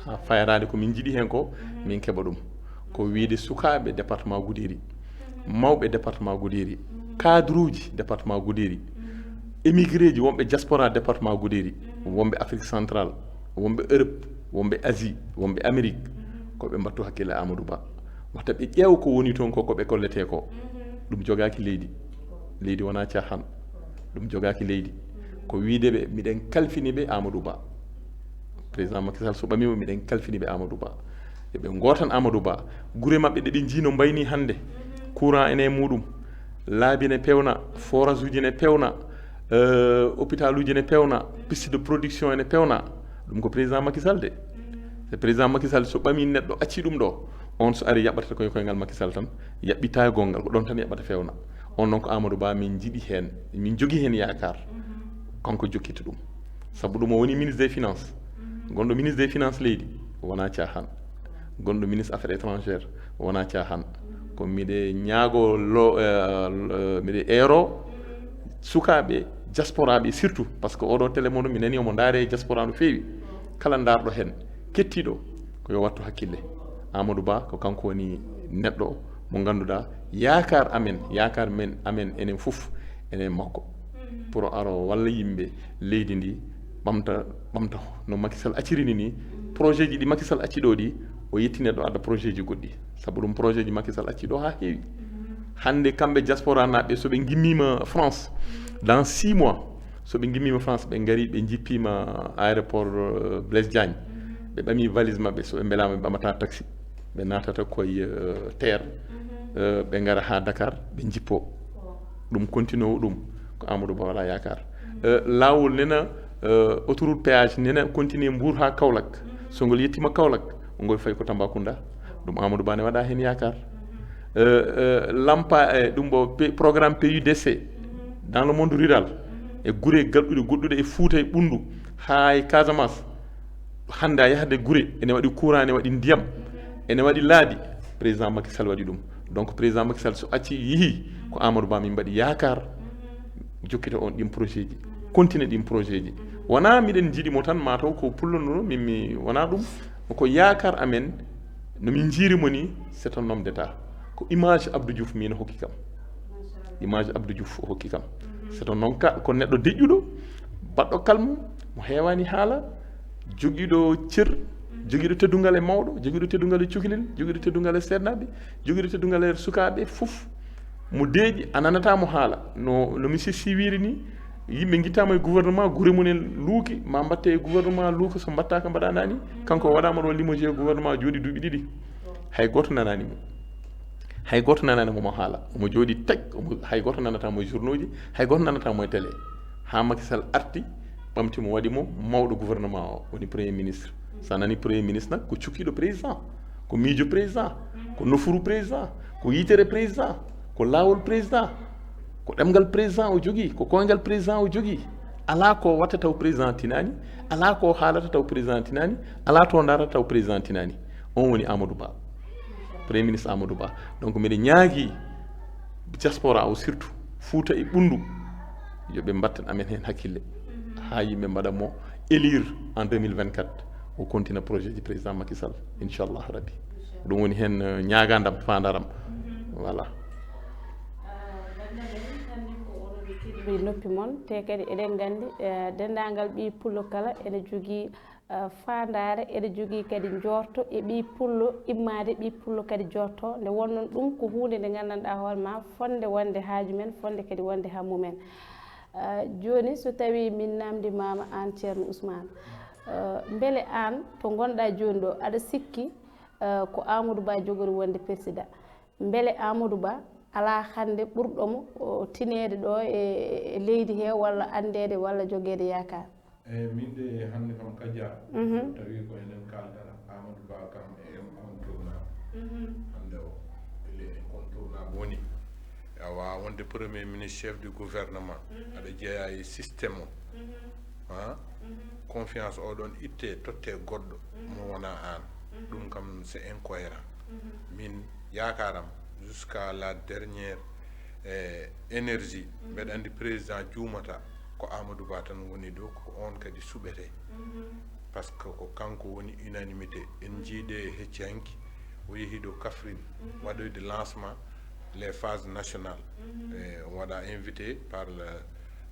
Haa fayraade ko min njiɗi heen ko, min keɓa ɗum. Ko wiyde sukaaɓe département Goudiri, mawɓe département Goudiry, cadre uji département Goudiry, émigré ji wonɓe diaspora département Goudiry, wonɓe Afrique centrale, wonɓe Europe, wonɓe Asie, wonɓe Amérique, ko ɓe mbattu hakkille Amadou Ba. Wata ɓe ƴeew ko woni toon ko, ko ɓe kolletee ko. Ɗum jogaaki leydi. Leydi wonaa caahan. Ɗum jogaaki leydi. Ko wiide ɓe, miɗen kalfini ɓe Amadou Ba. Président Macky Sall so ɓamii mo, miɗen kalfini ɓe Amadou Ba. Yo ɓe ngootan Amadou Ba. Gure maɓɓe ɗe ɓe njii no mbayni hannde. Courant ene e muɗum. Laabi ne pewna, forage uji ne pewna, euh, hôpital uji ne pewna, piste de production ene pewna. Ɗum ko président Macky Sall de. So président Macky Sall so ɓamii neɗɗo, acci ɗum ɗo, on so ari yaɓɓata ko e koyngal Macky Sall tan, yaɓɓita e gongal, ko ɗon tan yaɓɓata fewna. On noon ko Amadou Ba min njiɗi heen, min njogii heen yaakaar. Kanko jokkita ɗum. Sabu ɗum o woni ministre des finances. Gonɗo ministre des finances leydi, wonaa caahan. Gonɗo ministre affaires étrangères, wonaa caahan. Ko miɗe ñaago lo, eh, eh, miɗe eero sukaaɓe diaspora ɓe surtout, parce que oɗo télé moɗon mi nani omo ndaare e diaspora no feewi. Kala ndaarɗo heen, kettiiɗo, ko yo wattu hakkille. Amadou Ba ko kanko woni neɗɗo mo ngannduɗaa yaakaar amen, yaakaar men, amen enen fof, enen makko. Pour o aro walla yimɓe leydi ndi, ɓamta, ɓamta no Macky Sall accirini ni, projet ji ɗi Macky Sall acci ɗo ɗi, o yetti neɗɗo adda projet ji goɗɗi. Sabu ɗum projet ji Macky Sall acci ɗo haa heewi. Hannde kamɓe diaspora naɓe, so ɓe ngimmiima France, dans six mois, so ɓe ngimmiima France, ɓe ngari, ɓe njippiima aéroport, euh, Blaise Diagne. Ɓe ɓami valise maɓɓe, so ɓe mbelaama, ɓe ɓamata taxi. Ɓe naatata koye, euh, terre. Euh, ɓe ngara haa Dakar, ɓe njippo. Ɗum continue o ɗum, ko Amadou Ba wala yaakaar. Euh, laawol nena, euh, autoroute péage nena continue Mbour haa Kaolack. So ngol yettiima Kaolack, ngol fayi ko Tambacounda. Ɗum Amadou Ba ne waɗa heen yaakaar. Euh, euh, lampa, eh, ɗum ɗo pe-, programme P U D C dans le monde rural, e gure galɗuɗe goɗɗuɗe e Fuuta e Ɓunndu haa e Casamance. Hannde a yahde gure, ene waɗi courant, ene waɗi ndiyam, ene waɗi laabi. Président Macky Sall waɗi ɗum. Donc président Macky Sall so acci yehi, ko Amadou Ba min mbaɗi yaakaar jokkita on ɗin projet ji, continue ɗin projet ji. Wonaa miɗen njiɗi mo tan, mataw ko pullo no min mi, wonaa ɗum. Ko yaakaar amen, no min njiiri mo ni, c'est un homme d'État. Ko image Abdou Diouf min o hokki kam. Image Abdou Diouf o hokki kam. C'est un homme ka, ko neɗɗo deƴƴuɗo, baɗɗo kalmu, mo heewani haala, jogiiɗo cer, jogiiɗo teddungal e mawɗo, jogiiɗo teddungal e cukalel, jogiiɗo teddungal e seernaaɓe, jogiiɗo teddungal e sukaaɓe fof. Mo deeƴi, a nanata mo haala. No, no mi sessi wiiri ni, yimɓe ngittaama e gouvernement, gure mum en luuki, ma mbatte e gouvernement luuka, so mbattaaka mbaɗa nani, kanko o waɗaama ɗo limogé e gouvernement jooɗi duuɓi ɗiɗi. Hay gooto nanani mo. Hay gooto nanani mo mo haala. Omo jooɗi tek, omo, hay gooto nanata mo e journaux ji, hay gooto nanata mo e télé. Haa Macky Sall arti, ɓamti mo, waɗi mo mawɗo gouvernement o, woni premier ministre. So a nani premier ministre nak, ko cukkiiɗo président, ko miijo président, ko nofuru président, ko yitere président, ko laawol président, ko ɗemngal président o jogii, ko koyngal président o jogii. Alaa ko watta taw président tinaani, alaa ko haalata taw président tinaani, alaa to ndaarata taw président tinaani. On woni Amadou Ba, premier ministre Amadou Ba. Donc miɗen ñaagii diaspora o surtout, Fuuta e Ɓunndu, yo ɓe mbatten amen heen hakkille, haa yimɓe mbaɗa mo élire en deux mille vingt-quatre, o continue projet ji président Macky Sall, inchallah rabbi. Ɗum woni heen, eh, ñaagandam, faandaram. Voilà. Ɓe noppi mon, te kadi eɗen nganndi, eh, denndaangal ɓii pullo kala ene jogii, eh, faandaare, ene jogii kadi njoorto e ɓii pullo, immaade ɓii pullo kadi joorto. Nde wonnon ɗum ko huunde nde nganndanɗaa hoore ma, fotnde wonde haaju men, fotnde kadi wonde hammu men. Eh, jooni so tawii min naamndimaama aan Ceerno Ousmane, eh, mbele aan to ngonɗaa jooni ɗo, aɗa sikki, eh, ko Amadou Ba jogori wonde persidaa? Mbele Amadou Ba alaa hannde ɓurɗo mo, o, tineede ɗo e, e leydi he walla anndeede walla jogeede yaakaar? Eyi, min de hannde kam Kaja, mhm, tawi ko enen kaaldata, Amadou Ba kam e incontournable. Mhm. Hannde o, il est incontournable woni. Awa, wonde premier ministre, chef du gouvernement, mhm, aɗa jeeya e système o. Mhm. Ha? Mhm. Confiance o ɗon itte, totte goɗɗo, mhm, mo wona an. Mhm. Ɗum kam c'est incohérent. Mhm. Min yaakaaram jusqu'à la dernière, eh, énergie, mhm, mbeɗa anndi président juumata ko Amadou Ba tan woni ɗo, ko on kadi suɓete. Mhm. Parce que ko kanko woni unanimité. En, mhm, njiide hecci hanki o yehi ɗo Kaffrine, mhm, waɗoyde lancement. les phases nationales. E, on waɗa invité par le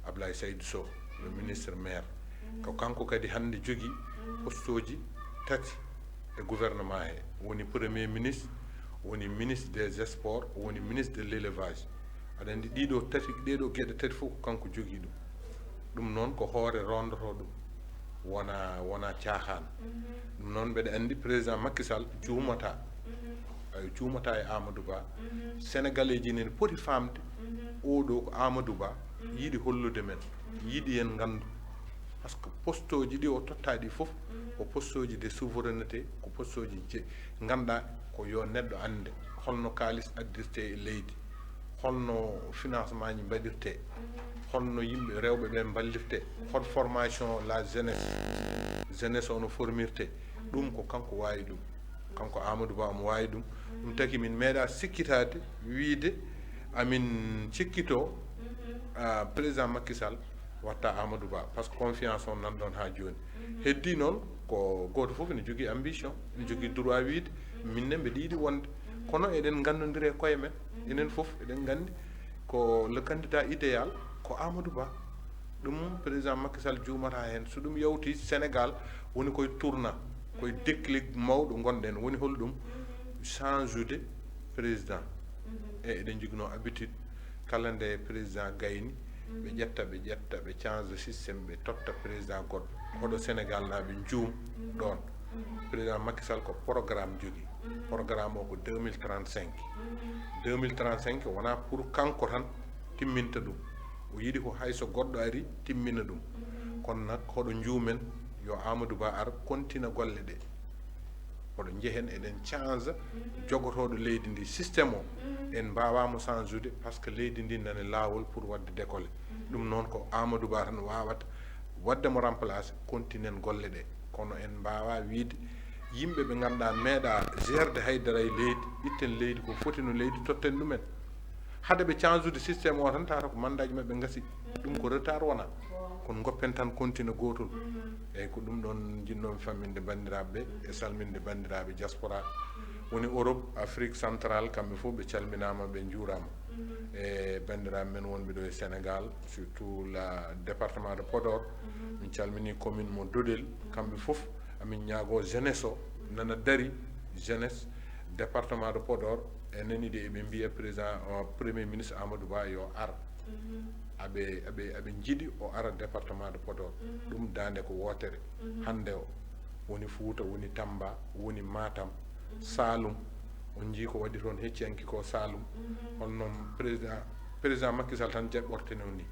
Ablaye Saydou Sow, le ministre maire. Ko kanko kadi hannde jogii postooji tati e gouvernement he. Woni premier ministre, woni ministre des sports, woni ministre de l'élevage. Aɗa anndi ɗiɗo tati, ɗeɗo geɗe tati fof ko kanko jogii ɗum. Ɗum noon ko hoore rondotoo ɗum. Wona, wona caaxaan. Ɗum noon mbeɗa anndi président Macky Sall juumata. Ayo juumata e Amadou Ba. Sénégalais ji ne poti faamde oɗo ko Amadou Ba yiɗi hollude men, yiɗi en nganndu. Parce que postooji ɗi o totta ɗi fof ko postooji de souveraineté, ko postooji je ngannduɗaa ko yo neɗɗo annde holno kaalis addirte e leydi, holno financement ji mbaɗirte, holno yimɓe rewɓe ɓe mballirte, hol formation la jeunesse, jeunesse o no formirte. Ɗum ko kanko waawi ɗum. Kanko Amadou Ba omo waawi ɗum. Ɗum taki min meeɗa sikkitaade wiyde amin cikkito, ah, président Macky Sall watta Amadou Ba, parce que confiance on nan ɗon haa jooni. Heddi noon ko gooto fof ene jogii ambition, ene jogii droit wiyde min ne mbeɗa yiɗi wonde. Kono eɗen nganndondiri e koye men, enen fof eɗen nganndi ko le candidat idéal ko Amadou Ba. Ɗum président Macky Sall juumata heen. So ɗum yawti Sénégal woni koye tournant, koye déclic mawɗo ngonɗen. Woni hol ɗum? Change de président. E eɗen joginoo habitude kala nde président gayni, ɓe ƴetta, ɓe ƴetta, ɓe change système, ɓe totta président goɗɗo. Hoɗo Sénégal naaɓe njuum ɗoon. Président Macky Sall ko programme jogii. Programme o ko deux mille trente-cinq. Deux mille trente-cinq wonaa pour kanko tan timminta ɗum. O yiɗi ko hay so goɗɗo ari timmina ɗum. Kono nak hoɗo njuumen yo Amadou Ba ar kontina golle ɗe. Hoɗo njehen eɗen change jogotooɗo leydi ndi système o. En mbaawaa mo change ude parce que leydi ndi nani laawol pour waɗde décoller. Ɗum noon ko Amadou Ba tan waawata waɗde mo remplacer, kontinen golle ɗe. Kono en mbaawaa wiyde yimɓe ɓe ngannduɗaa meeɗa gérde hay dara e leydi, itten leydi ko foti no leydi totten ɗumen. Hade ɓe change ude système o tan tawata ko mandat ji maɓɓe ngasi. Ɗum ko retard wona. Kono goppen tan kontina gootol. Eyyi ko ɗum ɗon njiɗnoomi famminde banndiraaɓe ɓe e salminde banndiraaɓe diaspora. Woni Europe, Afrique centrale, kamɓe fof ɓe calminaama, ɓe njuuraama. E banndiraaɓe men wonɓe ɗo e Sénégal, surtout la département de Podor. Min calmini commune mo Dodel, kamɓe fof amin ñaago jeunesse o nana dari, jeunesse département de Podor e nani de eɓe mbiya président, o, premier ministre Amadou Ba yo ar. Aɓe, aɓe, aɓe njiɗi o ara département de Podor. Ɗum daande ko wootere. Hannde o woni Fuuta, woni Tamba, woni Matam, Saalum. On njii ko waɗi toon hecciyanki ko Saalum. Holno président, président Macky Sall tan jaɓɓorte noon ni.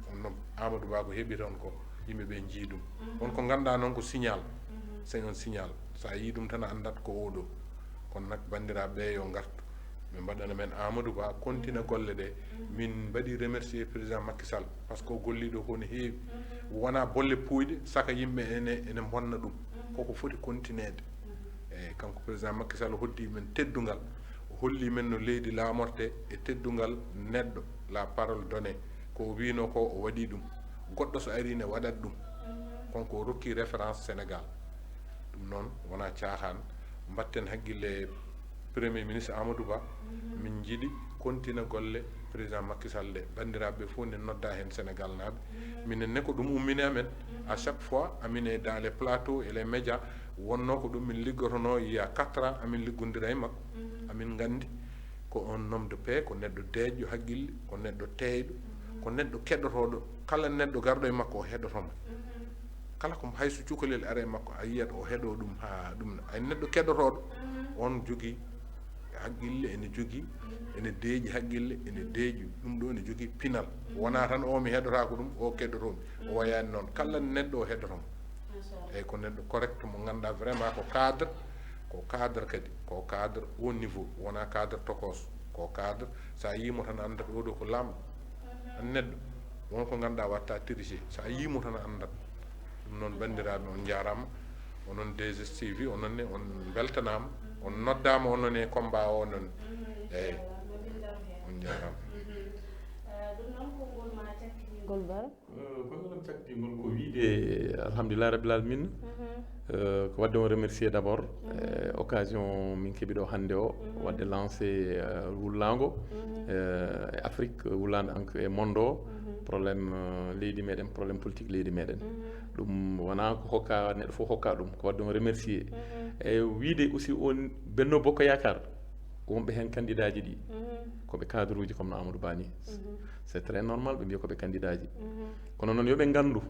Kono Amadou Ba ko heɓi toon ko yimɓe ɓe njii ɗum. On ko ngannduɗaa noon ko signal. C'est un signal. So a yii ɗum tan a anndat ko oɗo. Kono nak banndiraaɓe ɓe yo ngartu. Ɓe mbaɗana men Amadou Ba, kontina golle ɗe. Min mbaɗi remercier président Macky Sall parce que o golli ɗo ko no heewi. Wona bolle puuyɗe, saka yimɓe ene, ene mbonna ɗum. Koko foti kontineede. Eyyi, kanko président Macky Sall o hoddi men teddungal. O holli men no leydi laamorte e teddungal neɗɗo, la parole donnée. Ko o wiino ko o waɗi ɗum. Goɗɗo so ari ne waɗat ɗum. Kanko o rokki référence Sénégal. Ɗum noon wona caaxaan. Mbatten haqqille premier ministre Amadou Ba. Min njiɗi kontina golle président Macky Sall ɗe. Banndiraaɓe ɓe fof ne nodda heen Sénégal naaɓe. Minen ne ko ɗum ummini amen. À chaque fois, amin e dans les plateaux et les médias, wonno ko ɗum min liggotono il y a quatre ans, amin liggondira e makko. Amin nganndi ko un homme de paix, ko neɗɗo deeƴɗo haqqille, ko neɗɗo teeyɗo, ko neɗɗo keɗotooɗo. Kala neɗɗo garɗo e makko o heɗoto mo. Kala ko hay so cukalel ara e makko a yiyat o heɗo ɗum haa ɗum. Ay neɗɗo keɗotooɗo on jogii haqqille, ene jogii, ene deeƴi haqqille, ene deeƴi ɗum ɗo, ene jogii pinal. Wona tan o mi heɗotaako ɗum, o keɗoto mi. O wayaani noon. Kala neɗɗo o heɗoto mo. Eyyi ko neɗɗo correct mo ngannduɗaa vraiment ko cadre, ko cadre kadi, ko cadre haut niveau, wona cadre tokos, ko cadre so a yii mo tan a anndat oɗo ko laamɗo. An neɗɗo won ko ngannduɗaa watta tricher, so a yii mo tan a anndat. Ɗum noon banndiraaɓe on njaaraama, onon deux S T V, onon ne on mbeltanaama, on noddaama onon e combat o onon. Eyyi. On njaaraama. Ɗum noon konngol ma cakkitgol Bara. Konngol am cakkitgol ko wiyde alhamdulillahi rabbil alamina. Euh, ko wadde on remercier d'abord euh, occasion min keɓi ɗo hannde o wadde lancé euh, wullaango euh, e Afrique wullaango, donc e monde o. Problème euh, leydi meɗen, problème politique leydi meɗen. Ɗum wona ko hokka, neɗɗo fof hokka ɗum. Ko wadde on remercier e wiide aussi on Benno Bokk Yaakaar, wonɓe heen candidat ji ɗi, ko ɓe cadre uji comme no Amadou Ba ni. C'est très normal ɓe mbiya ko ɓe candidat ji. Kono noon yo ɓe nganndu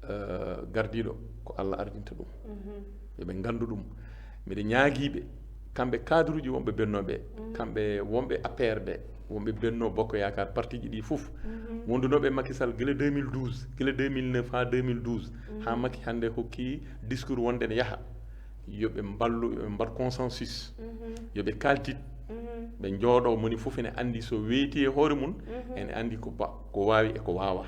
euh, gardiiɗo ko Allah ardinta ɗum. Yo ɓe nganndu ɗum. Miɗo ñaagiiɓe, kamɓe cadre uji wonɓe Benno ɓe, kamɓe wonɓe A P R ɓe, wonɓe Benno Bokk Yaakaar, parti ji ɗi fof, wondunooɓe e Macky Sall gila deux mille douze, gila deux mille neuf haa deux mille douze, haa Macky hannde hokki discours wonde ne yaha. Yo ɓe mballu, yo ɓe mbaɗ consensus. Yo ɓe kaaltit. Ɓe njooɗo, moni fof ene anndi so weyti e hoore mum, ene anndi ko ba-, ko waawi e ko waawaa.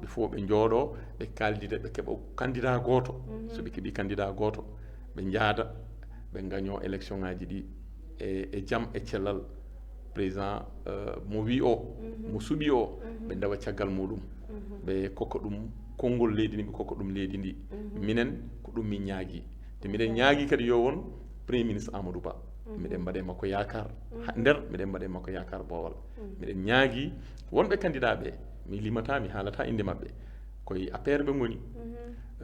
Ɓe fof ɓe njooɗo, ɓe kaaldida, ɓe keɓa candidat gooto. So ɓe keɓi candidat gooto, ɓe njaada, ɓe ngaño élection ngaji ɗi e, e jam e cellal. Président euh, mo wi o, mo suɓi o, ɓe ndewa caggal muɗum. Ɓe kokka ɗum konngol leydi ndi, ɓe kokka ɗum leydi ndi. Minen ko ɗum min ñaagi. Te miɗen ñaagi kadi yo won Premier ministre Amadou Ba. Miɗen mbaɗe makko yaakaar ha nder, miɗen mbaɗe makko yaakaar boowal. Miɗen ñaagi wonɓe candidat ɓe, mi limata, mi haalata innde maɓɓe, koye A P R ɓe ngoni.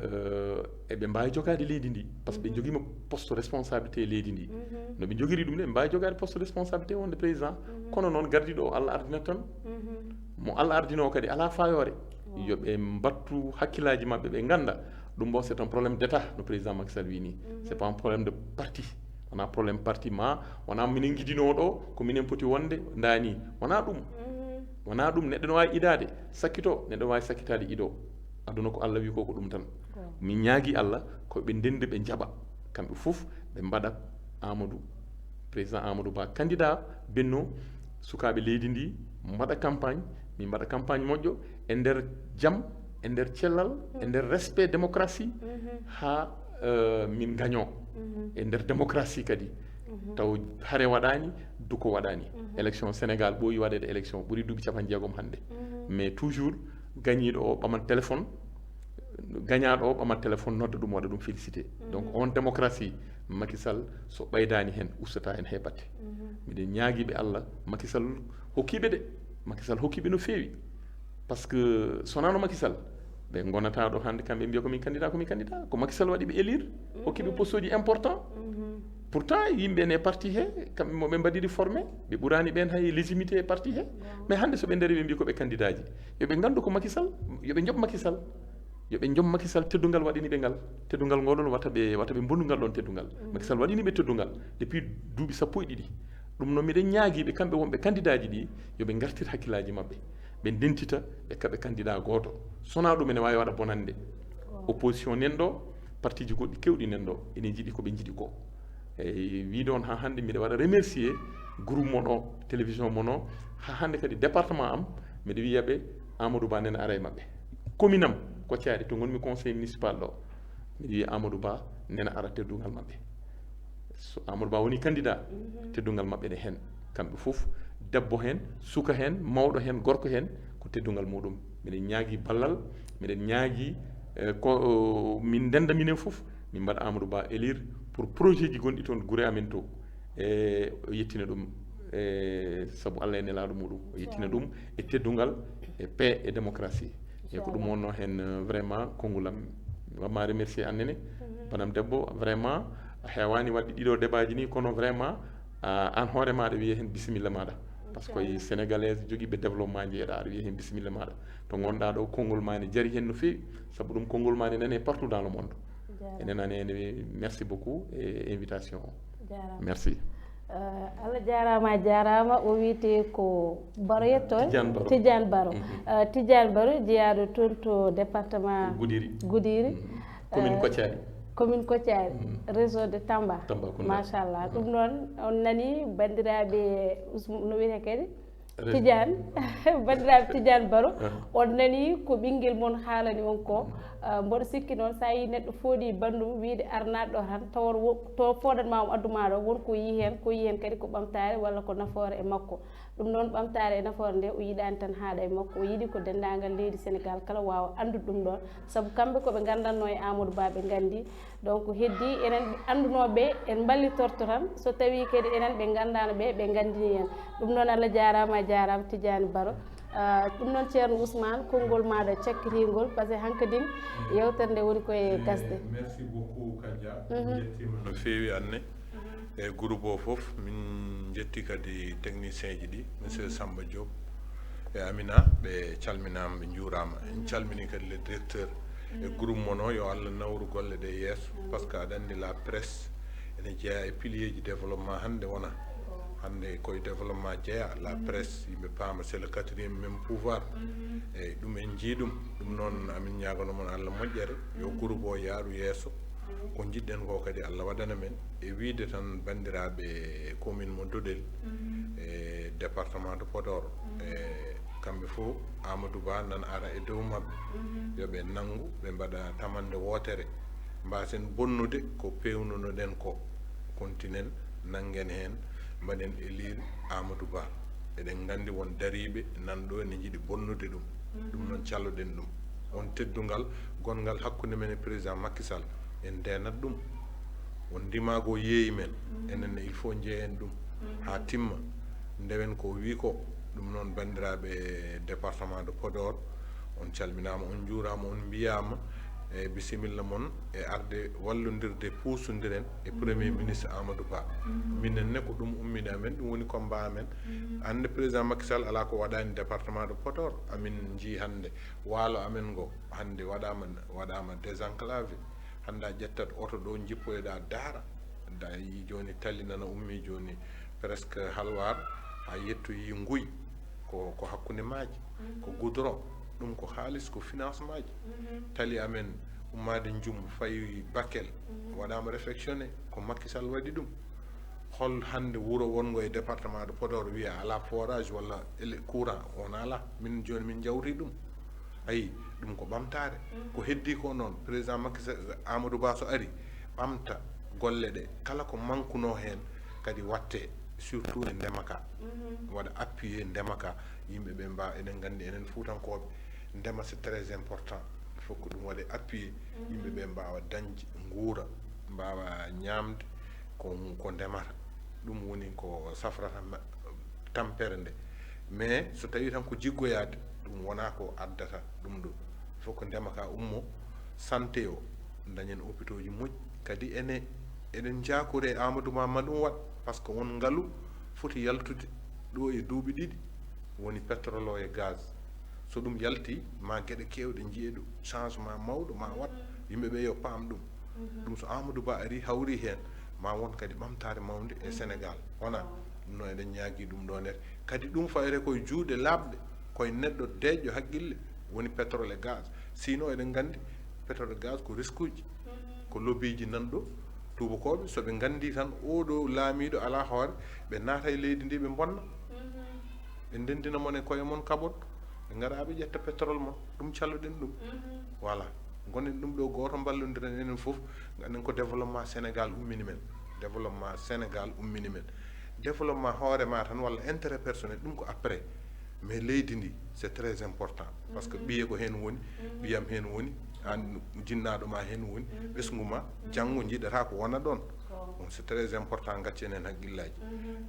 Euh, eɓe mbaawi jogaade leydi ndi, par ce que ɓe njogiima poste responsabilité e leydi ndi. No ɓe njogiri ɗum de, ɓe mbaawi jogaade poste responsabilité wonde président. Kono noon gardiiɗo o Allah ardinat tan. Mo Allah ardinoo kadi alaa faayoore. Yo ɓe mbattu hakkillaaji maɓɓe, ɓe ngannda ɗum ɗo c'est un problème d'État, no président Macky Sall wi ni. C'est pas un problème de parti. Wonaa problème parti ma, wonaa minen njiɗinoo ɗo, ko minen poti wonde, ndaa ni. Wonaa ɗum. Wonaa ɗum, neɗɗo no waawi idaade, sakkito, neɗɗo no waawi sakkitaade ido. Aduna ko Allah wi ko, ko ɗum tan. Min ñaagi Allah, ko ɓe ndenndi, ɓe njaɓa. Kamɓe fof, ɓe mbaɗa Amadou, président Amadou Ba, candidat Benno, sukaaɓe leydi ndi, mbaɗa campagne, min mbaɗa campagne moƴƴo, e nder jam, e nder cellal, e nder respect démocratie, haa euh, min gaño e nder démocratie kadi. Taw hare waɗani, duko waɗani. Élection Sénégal ɓooyi waɗede élection, ɓuri duuɓi capanɗe jeegom hannde. Mais toujours gañiiɗo o ɓamat téléphone, gañaaɗo o ɓamat téléphone, nodda ɗum, waɗa ɗum félicité. Donc on démocratie, Macky Sall so ɓeydaani heen, ustata heen hay batte. Miɗen ñaagiiɓe Allah, Macky Sall hokkiiɓe de, Macky Sall hokkiiɓe no feewi. Par ce que so wonano Macky Sall, ɓe ngonata ɗo hannde, kamɓe mbiya ko min candidat, ko min candidat. Ko Macky Sall waɗi ɓe élire, hokki ɓe poste uji important. Pourtant yimɓe ne parti he, kamɓe mo ɓe mbaɗiri formé, ɓe ɓurani ɓen hay légitimité e parti he. Mais hannde so ɓe ndari ɓe mbi ko ɓe candidat ji, yo ɓe nganndu ko Macky Sall, yo ɓe njoɓ Macky Sall. Yo ɓe njoɓ Macky Sall, teddungal waɗani ɓe ngal. Teddungal ngol ɗon wata ɓe, wata ɓe mbonu ngal ɗon teddungal. Macky Sall waɗani ɓe teddungal depuis duuɓi sappo e ɗiɗi. Ɗum noon miɗen ñaagiiɓe kamɓe wonɓe candidat ji ɗi, yo ɓe ngartir hakkillaaji maɓɓe, ɓe ndentita, ɓe kaɓe candidat gooto. So wonaa ɗum ene waawi waɗa bonannde. Opposition nan ɗo, parti ji goɗɗi keewɗi nan ɗo, ene njiɗi ko ɓe njiɗi ko. Eyi, wiide on haa hannde mbiɗa waɗa remercier groupe mon o, télévision mon o, haa hannde kadi département am, mbiɗa wiya ɓe Amadou Ba nena ara e maɓɓe. Commune am Kotiari to ngonmi conseil municipal ɗo, mbiɗa wiya Amadou Ba nena ara teddungal maɓɓe. So Amadou Ba woni candidat, teddungal maɓɓe ne heen. Kamɓe fof, debbo heen, suka heen, mawɗo heen, gorko heen, ko teddungal muɗum. Miɗen ñaagi ballal, miɗen ñaagi eh, ko min ndenda minen fof, min mbaɗa Amadou Ba élire pour projet ji gonɗi toon gure amen to. E o yettina ɗum e sabu Allah e nelaaɗo muɗum, o yettina ɗum e teddungal, e paix, e démocratie. E ko ɗum wonno heen eh, vraiment konngol am. Wamma remercier annene banam debbo, vraiment a heewani waɗde ɗiɗo débat ji ni, kono vraiment ah, an hoore maɗa wiye heen bisimilla maɗa. Par ce que koye sénégalais jogiiɓe développement jeeɗa, aɗa wiye heen bisimilla maɗa. To ngonɗa ɗo konngol ma ne jari heen no feewi, sabu ɗum konngol ma ne nane partout dans le monde. Ene nane, ene merci beaucoup e invitation o. Merci. Uh, Allah jarama, jarama. O wiyete ko Baro yetto, Tidiane Baro. Tidiane Baro. Uh, Tidiane Baro, jeyaaɗo toon to département Goudiri. Goudiri. Commune Kotiari. Commune Kotiari, région de Tamba. Tambacounda. Machallah. Ɗum noon, on nani banndiraaɓe Ousm-, no wiyete kadi? Tidiane. Banndiraaɓe Tidiane Baro, on nani ko ɓinngel mon haalani on ko. Ah, mboɗo sikki noon, so a yii neɗɗo fooɗi banndum, wiide ar naat ɗo tan, tawon wo-, to fooɗat ma, o addu ma ɗo, won ko yii heen, ko yii heen kadi ko ɓamtaare walla ko nafoore e makko. Ɗum noon, ɓamtaare e nafoore nde, o yiɗaani tan haaɗa e makko, o yiɗi ko denndaangal leydi Senegaal kala waawa anndude ɗum ɗoon, sabu kamɓe ko ɓe nganndanno e Amadou Ba, ɓe nganndi. Donc, heddi enen anndunooɓe, en mballitorto tan, so tawii kadi enen ɓe nganndaano ɓe, ɓe nganndini en. Ɗum noon, Allah jaaraama, a jaaraama Tidiane Baro. Ah, ɗum noon, Ceerno Ousmane, konngol maaɗa cakkitingol, parce que hankadin yewtere nde woni koye gasde. Merci beaucoup, Kadia. Min njettiima no feewi, Anne. E groupe o fof, min njetti kadi technicien ji ɗi, monsieur Samba Diop e Amina, ɓe calminaama, ɓe njuuraama. En calmini kadi le directeur e groupe mon o, yo Allah nawru golle ɗe yeeso, parce que aɗa anndi la presse ene jeyaa e pilier ji développement hannde wona. Hannde koye développement jeyaa, la presse, yimɓe paama, c'est le quatrième même pouvoir. Eyyi, ɗum en njii ɗum. Ɗum noon, amin ñaagano mon Allah moƴƴere, yo groupe o yaaru yeeso. Ko njiɗɗen ko kadi Allah waɗana men. E wiide tan banndiraaɓe commune mo Dodel, e département de Podor, e kamɓe fof Amadou Ba nan ara e dow maɓɓe. Yo ɓe nanngu, ɓe mbaɗa tamannde wootere. Mbaasen bonnude ko peewnunoɗen ko. Kontinen, nanngen heen, mbaɗen élire Amadou Ba. Eɗen nganndi won dariiɓe nan ɗo ene njiɗi bonnude ɗum. Ɗum noon, calloɗen ɗum. Won teddungal gonngal hakkunde men e président Macky Sall, en ndeenat ɗum. Won ndimaagu o yeeyi men, enen ne, il faut njeeyen ɗum haa timma, ndewen ko o wii ko. Ɗum noon, banndiraaɓe département de Podor, on calminaama, on njuuraama, on mbiyaama e bisimilla mon e arde wallondirde, puusondiren e Premier ministre Amadou Ba. Minen ne, ko ɗum ummini amen, ɗum woni combat amen. Hannde président Macky Sall alaa ko waɗaani département de Podor. Amin njii hannde waalo amen ngo, hannde waɗaama, waɗaama désenclavé. Hannde a ƴettat oto ɗo, njippoyoɗaa Daara. A yii jooni tali nana ummii jooni presque Halwar, haa yettoyii Nguy. Ko, ko hakkunde maaje, ko goudron, ɗum ko haalis, ko financement ji. Tali amen ummaade Njum fayi Bakel, waɗaama réfectionné, ko Macky Sall waɗi ɗum. Hol hannde wuro wonngo e département de Podor wiya alaa forage walla ele-, courant? On alaa. Min jooni min njawri ɗum. Ayi, ɗum ko ɓamtaare. Ko heddii ko noon, président Macky Sall, Amadou Ba so ari, ɓamta golle ɗe, kala ko mankunoo heen kadi waɗte, surtout e ndema ka. Waɗa appuyer ndema ka, yimɓe ɓe mbaawa, eɗen nganndi enen Fuutankooɓe, ndema c'est très important. Il faut que ɗum waɗe appuyer, yimɓe ɓe mbaawa dañde nguura, mbaawa ñaamde ko, ko ndemata. Ɗum woni ko safrata ma-, tampere nde. Mais so tawii tan ko jiggoyaade, ɗum wonaa ko addata ɗum ɗo. Il faut que ndema ka ummo, santé o, dañen hôpitaux ji moƴƴi. Kadi ene, eɗen njaakori e Amadou Ba, ma ɗum waɗ, parce que won ngalu foti yaltude ɗo e duuɓi ɗiɗi, woni pétrole o e gaz. So ɗum yalti, ma geɗe keewɗe njiyee ɗo, changement mawɗo ma waɗ, yimɓe ɓe yo paam ɗum. Ɗum so Amadou Ba ari, hawri heen, ma won kadi ɓamtaare mawnde e Sénégal. Wona ɗum noon, eɗen ñaagii ɗum ɗo nder. Kadi ɗum fawete koye juuɗe laaɓɗe, koye neɗɗo deeƴɗo haqqille, woni pétrole e gaz. Sinon, eɗen nganndi, pétrole e gaz ko risque uji, ko lobby ji nan ɗo, tuubakooɓe, so ɓe nganndii tan oo ɗo laamiiɗo alaa hoore, ɓe naata e leydi ndi, ɓe mbonna. Ɓe ndenndina mon e koye mon kaɓon, ɓe ngara ɓe ƴetta pétrole mon. Ɗum calluɗen ɗum. Voilà. Ngonen ɗum ɗo gooto, mballondiren enen fof, ngannden ko développement Sénégal ummini men. Développement Sénégal ummini men. Développement hoore ma tan walla intérêt personnel, ɗum ko après. Mais leydi ndi, c'est très important. Parce que ɓiye ko heen woni, ɓiyam heen woni, aan jinnaaɗo ma heen woni, ɓesngu ma, janngo njiɗata ko wona ɗoon. Donc, c'est très important, ngaccen heen haqqillaaji.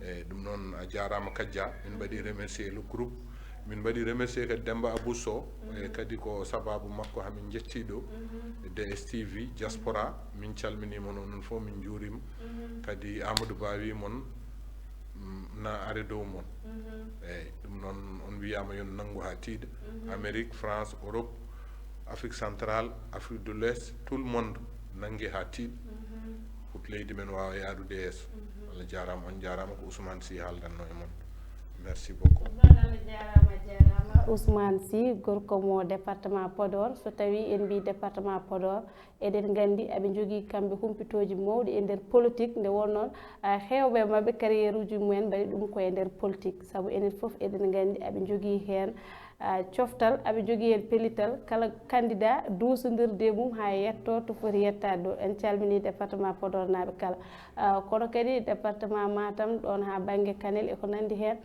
Eyi, ɗum noon, a jaaraama Kadia, min mbaɗi remercier le groupe, min mbaɗi remercier kadi Demba Abou Sow, e kadi ko sababu makko hamin njetti ɗo, D S T V, Diaspora, min calminiima on, onon fof min njuuriima. Kadi Amadou Ba wi mon, mm, na are dow mon. Eyi, ɗum noon on wiyaama yo on nanngu haa tiiɗa. Amérique, France, Europe, Afrique centrale, Afrique de l'Ouest, tout le monde nanngi haa tiiɗa. Pour leydi men waawa yaarude yeeso. Allah jaaraama, on jaaraama, ko Ousmane Sy haaldanno e mon. Merci beaucoup. Ousmane, Allah jaaraama, jaaraama. Ousmane Sy, gorko mo département Podor. So tawii en mbii département Podor, eɗen nganndi aɓe njogii kamɓe humpitooji mawɗi e nder politique. Nde wonnoo, ah, heewɓe maɓɓe, carrière uji mumen mbaɗi ɗum ko e nder politique. Sabu enen fof eɗen nganndi aɓe njogii heen ah, coftal, aɓe njogii heen pellital, kala candidat duusondirde e mum haa yetto to foti yettaade ɗo. En calminii département Podor naaɓe kala. Ah, kono kadi département Matam ɗoon haa bannge Kanel e ko nanndi heen.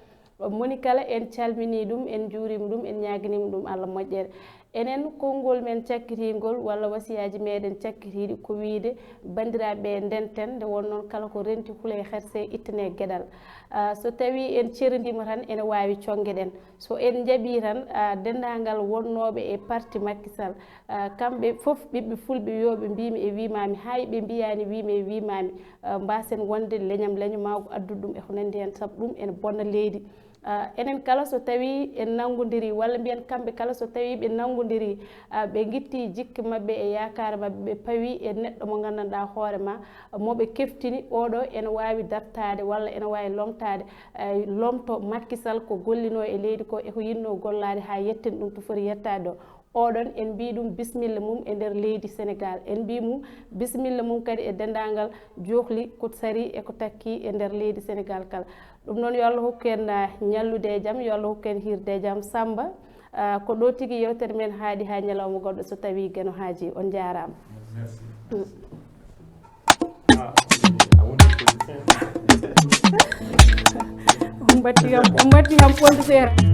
Moni kala en calminii ɗum, en njuuriima ɗum, en ñaaginiima ɗum Allah moƴƴere. Enen konngol men cakkitiingol walla wasiyaaji meɗen cakkitiiɗi ko wiyde banndiraaɓe ɓe ndenten, nde won noon kala ko renti hulee herse ittane geɗal. Ah, so tawii en cerondiima tan ene waawi conngeɗen. So en njaɓii tan, ah, denndaangal wonnooɓe e parti Macky Sall, ah, kamɓe fof ɓiɓɓe fulɓe yooɓe mbiimi e wiimaami, hay ɓe mbiyaani wiimi e wiimaami, ah, mbaasen wonde leñam leño maa ko addude ɗum e ko nanndi heen, sabu ɗum ene bonna leydi. Ah, enen kala so tawii en nanngondirii, walla mbiyen kamɓe kala so tawii ɓe nanngondirii, ah, ɓe ngitti jikke maɓɓe e yaakaare maɓɓe, ɓe pawi e neɗɗo mo nganndanɗaa hoore ma, mo ɓe keftini, oɗo ene waawi dartaade walla ene waawi lomtaade, eh, lomto Macky Sall ko gollinoo e leydi ko e ko yinnoo gollaade haa yetten ɗum to foti yettaade ɗo. Oɗon en mbii ɗum bisimilla mum e nder leydi Sénégal. En mbii mum bisimilla mum kadi e denndaangal johli ko sari e ko takki e nder leydi Sénégal kala. Ɗum noon yo Allah hokku en, ah, ñallude e jam, yo Allah hokku en hiirde e jam. Samba, ah, ko ɗo tigi yewtere men haaɗi haa ñalawma goɗɗo so tawii Geno haajii. On njaaraama. Merci. Mm. Ah, a woni politicien. On mbatti kam, on mbatti kam politicien.